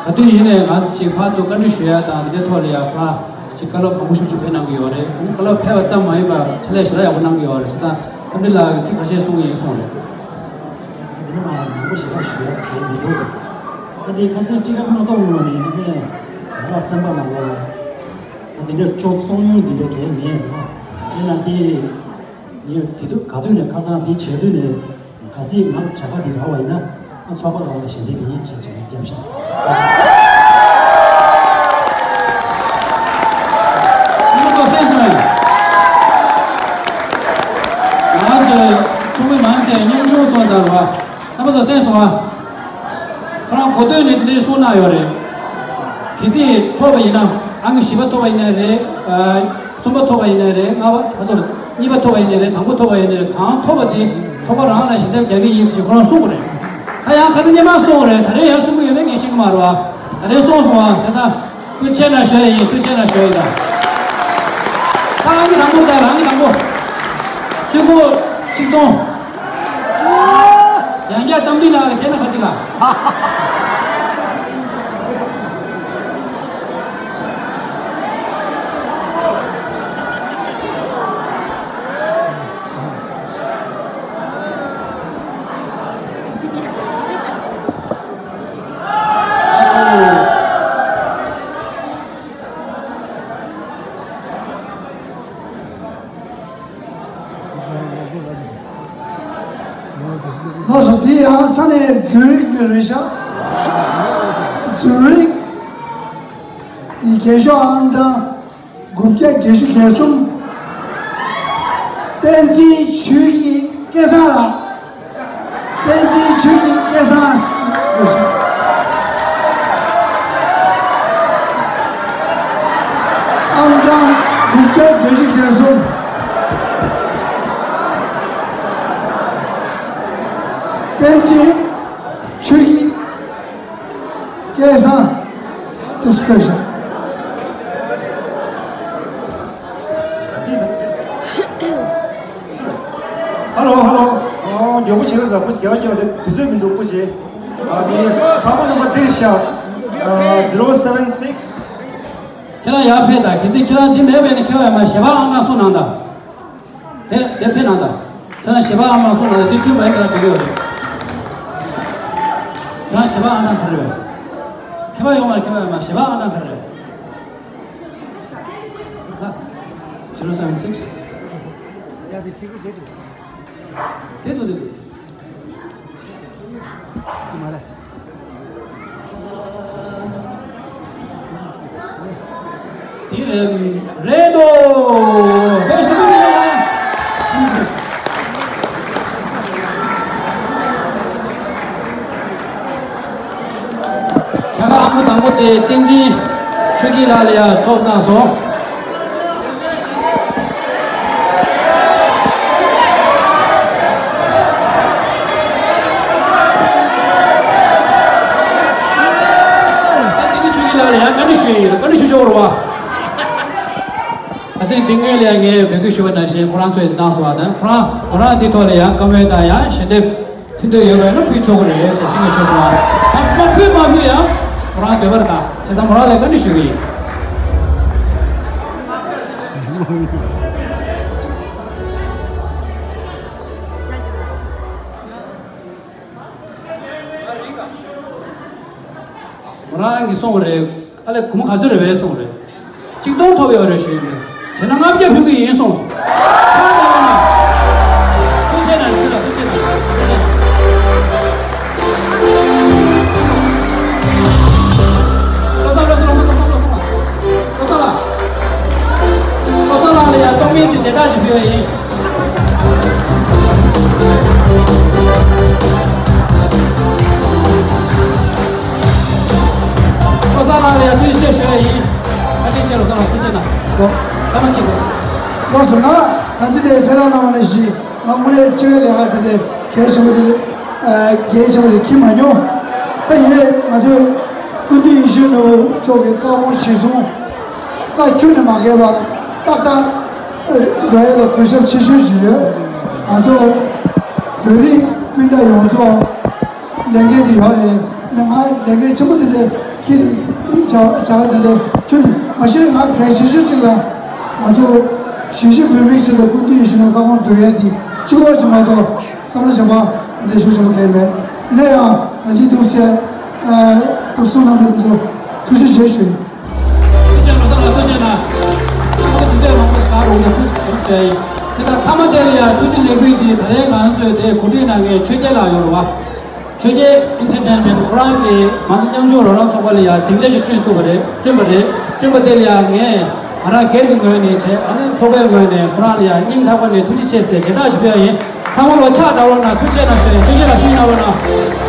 ག་དུས་ཡིན་ནའི་ང་ཚོ་ཅིག་ཕར་ཚུར་བཀའ་འདྲི་ཞུ་ཡ་དང་དེ་འདྲའི་ཐོག་ལ་ཡ་ཁོ་རང་ཅིག་བཀའ་སློབ་མང་པོ་ཞེ་པོ་ཅིག་ཕེབས་གནང་གི་ཡོད་རེད། ཨ་ནི་བཀའ་སློབ་ཕེབས་པ་ཙམ་མ་ཡིན་པར་ཕྱག་ལས་ཞེ་དྲག་ཡག་པོ་གནང་གི་ཡོད་རེད། བྱས་ཙང་རྟ་མགྲིན་ལགས་ཀྱིས་ཚིག་ཁ་ཤས་གསུང་གི་ཡིན་གསུངས་རེད། འདི་ནི་མ་མང་པོ་ཞེ་དྲག་ཞུ་ཡ་ཟེར་མི་འདུག་ཨ་འདི་ཁ་སང་ཊི་ཀ་མ་གཏོགས་ངོ་ནས་ཨ་ནི་ང་རང་སེམས་པ་ནང་ལ་ཨ་འདི་འདྲ་ཅོག་ཙོང་ཡོང་འདི་འདྲ་གས་མེད་རེད་བ། ཡིན་ན་འདི་ངས་དེ་དུས་ག་དུས་ནས་ཁ་སང་འདི་བྱེད་དུས་ནས་གལ་སྲིད་ང་ལ་བྱ་དགའ་འདི་རག་པ་ཡིན་ན་ཨ་ཚོགས་པ་རང་ལ་ཞལ་འདེབས་ཀྱི་ཡིན་ཟེར་ཚོད་ངས་བརྒྱབ་ཤག་རྣམ་པ་ཚོ་གསན་སོང་ངས། ང་ཚོའི་ཚོགས་མི་མང་ཆེ་མཉམ་ཞུགས་སོང་ཚར་བ། རྣམ་པ་ཚོ་གསན་སོང་ཨ། ཁོ་རང་གོ་ཐོས་ནས་དེ་འདྲའི་གསུངས་གནང་ཡོད་རེད། གལ་སྲིད་ཐོབ་པ་ཡིན་ན་ཨང་ཀི་བཞི་པ་ཐོབ་པ་ཡིན་ནའི་རེད། ཨ། གསུམ་པ་ཐོབ་པ་ཡིན་ནའི་རེད། ལྔ་པ་ད་སོ་རེད། གཉིས་པ་ཐོབ་པ་ཡིན་ནའི་རེད། དང་པོ་ཐོབ་པ་ཡིན་ནའི་རེད། གང་ཐོབ་པ་དེ་ཚོགས་པ་རང་ལ་ཞལ་འདེབས་རྒྱག་གི་ཡིན་ཞེས་ཁོ་རང་གསུངས་པ་རེད། ད་ཡང་ཁ་ན་སྙན་མ་གསུངས་པ་རེད། ད་རེས་ཡང་གསུང་གི་ཡོད་མེད་ངས་ཤེས་ཀྱི་མ་རེད་བ། ད་རེས་གསུངས་སོང་བ་བྱས་ཙང་། ཐུགས་རྗེ་གནང་ཞུ་ཡ་ཡིན། ཐུགས་རྗེ་གནང་ཞུ་ཡ་ཡིན་ད། ད་ཨང་ཀི་དང་པོ་ད་ཨང་ཀི་དང་པོ། སུས་ཁོ་ཆིག་སྟོང་། ཡང་བསྐྱར་རྟ་མགྲིན་ལགས་ལ་ཁྱེད་རྣམ་པ་གཅིག་ལ། ལགས་སོ། འདི་ཡང་ས་གནས་ཛུ་རིག་ནས་རེད་ཤག་ཛུ་རིག་ཡི་རྒྱན་ཤོག་ཨང་གྲངས་དགུ་བརྒྱ་བརྒྱད་ཅུ་གྱ་གསུམ། བསྟན་འཛིན་ཆོས་ཀྱི་སྐལ་བཟང་ལགས། བསྟན་འཛིན་ཆོས་ཀྱི་སྐལ་བཟང་། ཨང་གྲངས་དགུ་བརྒྱ་བརྒྱད་ཅུ་གྱ་གསུམ། བསྟན་འཛིན་ཆོས་ཀྱི་སྐལ་བཟང་། དུ་སྐད་ཤོག་ཧ་ལོ་ཧ་ལོ། ཨོ། མགྱོགས་པོ་བྱེད་རོགས། ཟ་ཁུ་རྒྱག་རྒྱག་དེ་དུས་ཚོད་མི་འདུག་སྐུ་མཁྱེན། ཨ་དེ་ཚོགས་པ་རྣམ་པ་འདིར་ཤག zero seven six. ཁྱེད་རང་ཡར་ཕེབས་དང་། གལ་སྲིད་ཁྱེད་རང་འདི་མེད་པས་ནི། ཁྱེད་རང་ཡར་མར་ཞལ་པར་ཨང་གྲངས་གསུང་གནང་དང་། དེ་དེ་ཕེབས་གནང་དང་། ཁྱེད་རང་ཞལ་པར་ཨང་གྲངས་གསུང་གནང་དང་། དེ་མཐུན་པ་ཡིན་ཁྱེད་རང་འགྲིག་གི་ཡོད་རེད། ཁྱེད་རང་ཞལ་པར་ཨང་གྲངས་ག་རེ་རེད། ཁྱད་པར་ཡོད་མ་རེད། ཁྱད་པར་ཡོད་མ་རེད། ཞལ་པར་ཨང་གྲངས་ག་རེ་རེད། zero seven six. དེ་དུ་དེ་དུ། དེ་རེད་རེད་དོ། བེ་ཤ་མི་ཡ། བྱ་དགའ་ཨང་དང་པོ་དེ་བསྟན་འཛིན་ཆོས་སྐྱིད་ལགས་ལ་ཡ་ཐོབ་གནང་སོང་། ད་དེ་ནི་ཆོས་སྐྱིད་ལགས་ལ་ཡང་བཀའ་འདྲི་ཞུ་ཡི་ཡིན། བཀའ་འདྲི་ཞུ་ཆོག་རུ་བ། ད་སེང་འདི་སྔོན་ལ་ཡང་ངས་འབོད་སྐུལ་ཞུ་བ་ནང་བཞིན་ཁོ་རང་ཚོས་གནང་སོང་བ་དང་། ཁོ་རང་ཁོ་རང་འདི་ཐོག་ལ་ཡང་བཀའ་མོལ་དང་ཡང་ཞལ་འདེབས་ཕུལ་འདོད་ཡོད་པ་ཡིན་ན་ཕུལ་ཆོག་གི་རེད་ཟེར་ཞིག་ངས་ཞུས་སོང་བ། ད་མ་ཕུལ་མ་ཕུལ་ཡང་ཁོ་རང་འདོད་པ་རེད། ད་བྱས་ཙང་ཁོ་རང་ལ་བཀའ་འདྲི་ཞུ་གི་ཡིན། མོ་རང་གིས་གསུངས་པ་རེད། ཨ་ལས་སྒོར་མོ་ག་ཚོད་རེད་པས་གསུངས་པ་རེད། ཆིག་སྟོང་ཐོབ་ཡོད་རེད་ཞུས་ཡིན་པས། བྱས་ན་ལྔ་བརྒྱ་ཕུལ་གི་ཡིན་གསུངས་སོང་། ཕྱག་ལས་གནང་། ཐུགས་རྗེ་གནང་། ཐུགས་རྗེ་གནང་། བློ་བཟང་བློ་བཟང་བློ་བཟང་བློ་བཟང་བློ་བཟང་ལགས། བློ་བཟང་ལགས་ལ་ཡང་གཏོང་མིན་གྱི་མཇལ་དར་ཞིག་ཕུལ་བ་ཡིན། བློ་བཟང་ལགས་ལ་ཡང་ཐུགས་རྗེ་ཆེ་ཞུ་བ་ཡིན། བཀའ་དྲིན་ཆེ། བློ་བཟང་ལགས་ཐུགས་རྗེ་གནང་། ལོ་བླ་མ་གཅིག་གོ། ལགས་སོ། ང་ད་ཅི་དེ་སེ་ར་ནང་མ་ནས་ཤི། ང་དངོས་གནས་སྤྱི་པའི་ལས་ཀ་དེ་འདྲའི་གལ་ཆེན་པོ་དེ་ཨ་གལ་ཆེན་པོ་དེ་འཁྱེར་མ་མྱོང་། ད་ཡིན་ནའི་ང་ཚོའི་སྐུ་མདུན་ཡིད་བཞིན་ནོར་བུ་མཆོག་གི་བཀའ་དགོངས་གཞིར་བཟུང་། བཀའ་ཁྱོན་ནས་མ་འགལ་བར་ཏག་ཏག་འགྲོ་ཡ་ལ་གུས་ཞབས་ཆེ་ཤོས་ཤིག་ཡོད། ང་ཚོ་བོད་རིགས་སྤུན་ཟླ་ཡོངས་རྫོགས་ལས་འགན་དེ་ཡོད་རེད། ཡིན་ནའི་ང་ལས་འགན་ཆེན་པོ་དེ་འདྲ་འཁྱེར་བྱ་བྱ་བ་དེ་འདྲ་ཁྱོན་ནས་མ་གཞི་ང་གལ་ཆེ་ཤོས་གཅིག་ལ་ང་ཚོ་གཞིས་བྱེས་བོད་མིའི་ཆེད་དུ་སྐུ་མདུན་ཡིད་བཞིན་ནོར་བུ་བཀའ་དགོངས་སྒྲུབ་ཡ་དེ་གཅིག་པོ་ཞིག་མ་གཏོགས། བསམ་བློ་གཞན་པ་འདི་ཤུགས་ཆེན་པོ་གལ་མེད། ཡིན་ན་ཡང་ང་ཚོའི་འདུག་བྱས་ཨ་འདུག་གསུང་གནང་མཁན་ཚོ་ཐུགས་རྗེ་ཆེ་ཞུ་ཡིན། ཐུགས་རྗེ་ཆེ། བློ་བཟང་ལགས་ཐུགས་རྗེ་གནང་། ཁོང་དུས་ཚོད་མང་པོ་ཞིག་གང་རུང་ནས་ཐུགས་རྗེ་ཆེ་ཞུ་ཡ་ཡིན། དེ་དང་མཐའ་མ་དེ་ལ་ཡང་ཐུགས་རྗེ་ལེགས་འབུལ་འདི་ད་རེས་ང་ཚོས་དེ་གོ་སྒྲིག་གནང་མཁན་ཆོས་རྒྱལ་ལགས་ཡོད་རེད་བ། ཆོས་རྒྱལ་Entertainment ཁོ་རང་གིས་ང་ཚོ་མཉམ་འཇོག་རོགས་རམ་ཚོགས་པ་ལ་ཡང་སྡིངས་ཆ་ཞིག་བསྐྲུན་ཐུབ་པ་རེད། བསྐྲུན་པ་རེད། བསྐྲུན་པ་དེ་ལ་ཡང་ངས་ང་རང་སྒེར་གྱི་ངོས་ནས་བྱས། ཨ་ནི་ཚོགས་པའི་ངོས་ནས་ཁོ་རང་ལ་ཡང་སྙིང་ཐག་པ་ནས་ཐུགས་རྗེ་ཆེ་ཟེར་མཇལ་དར་ཞུ་ཡ་ཡིན། ཚང་མ་ལོ་ཕྱག་བརྡར་རོགས་གནང་། ཐུགས་རྗེ་གནང་ཞུ་ཡ་ཡིན། ཆོས་རྒྱལ་ལགས་ཤུགས་གནང་རོགས་གནང་།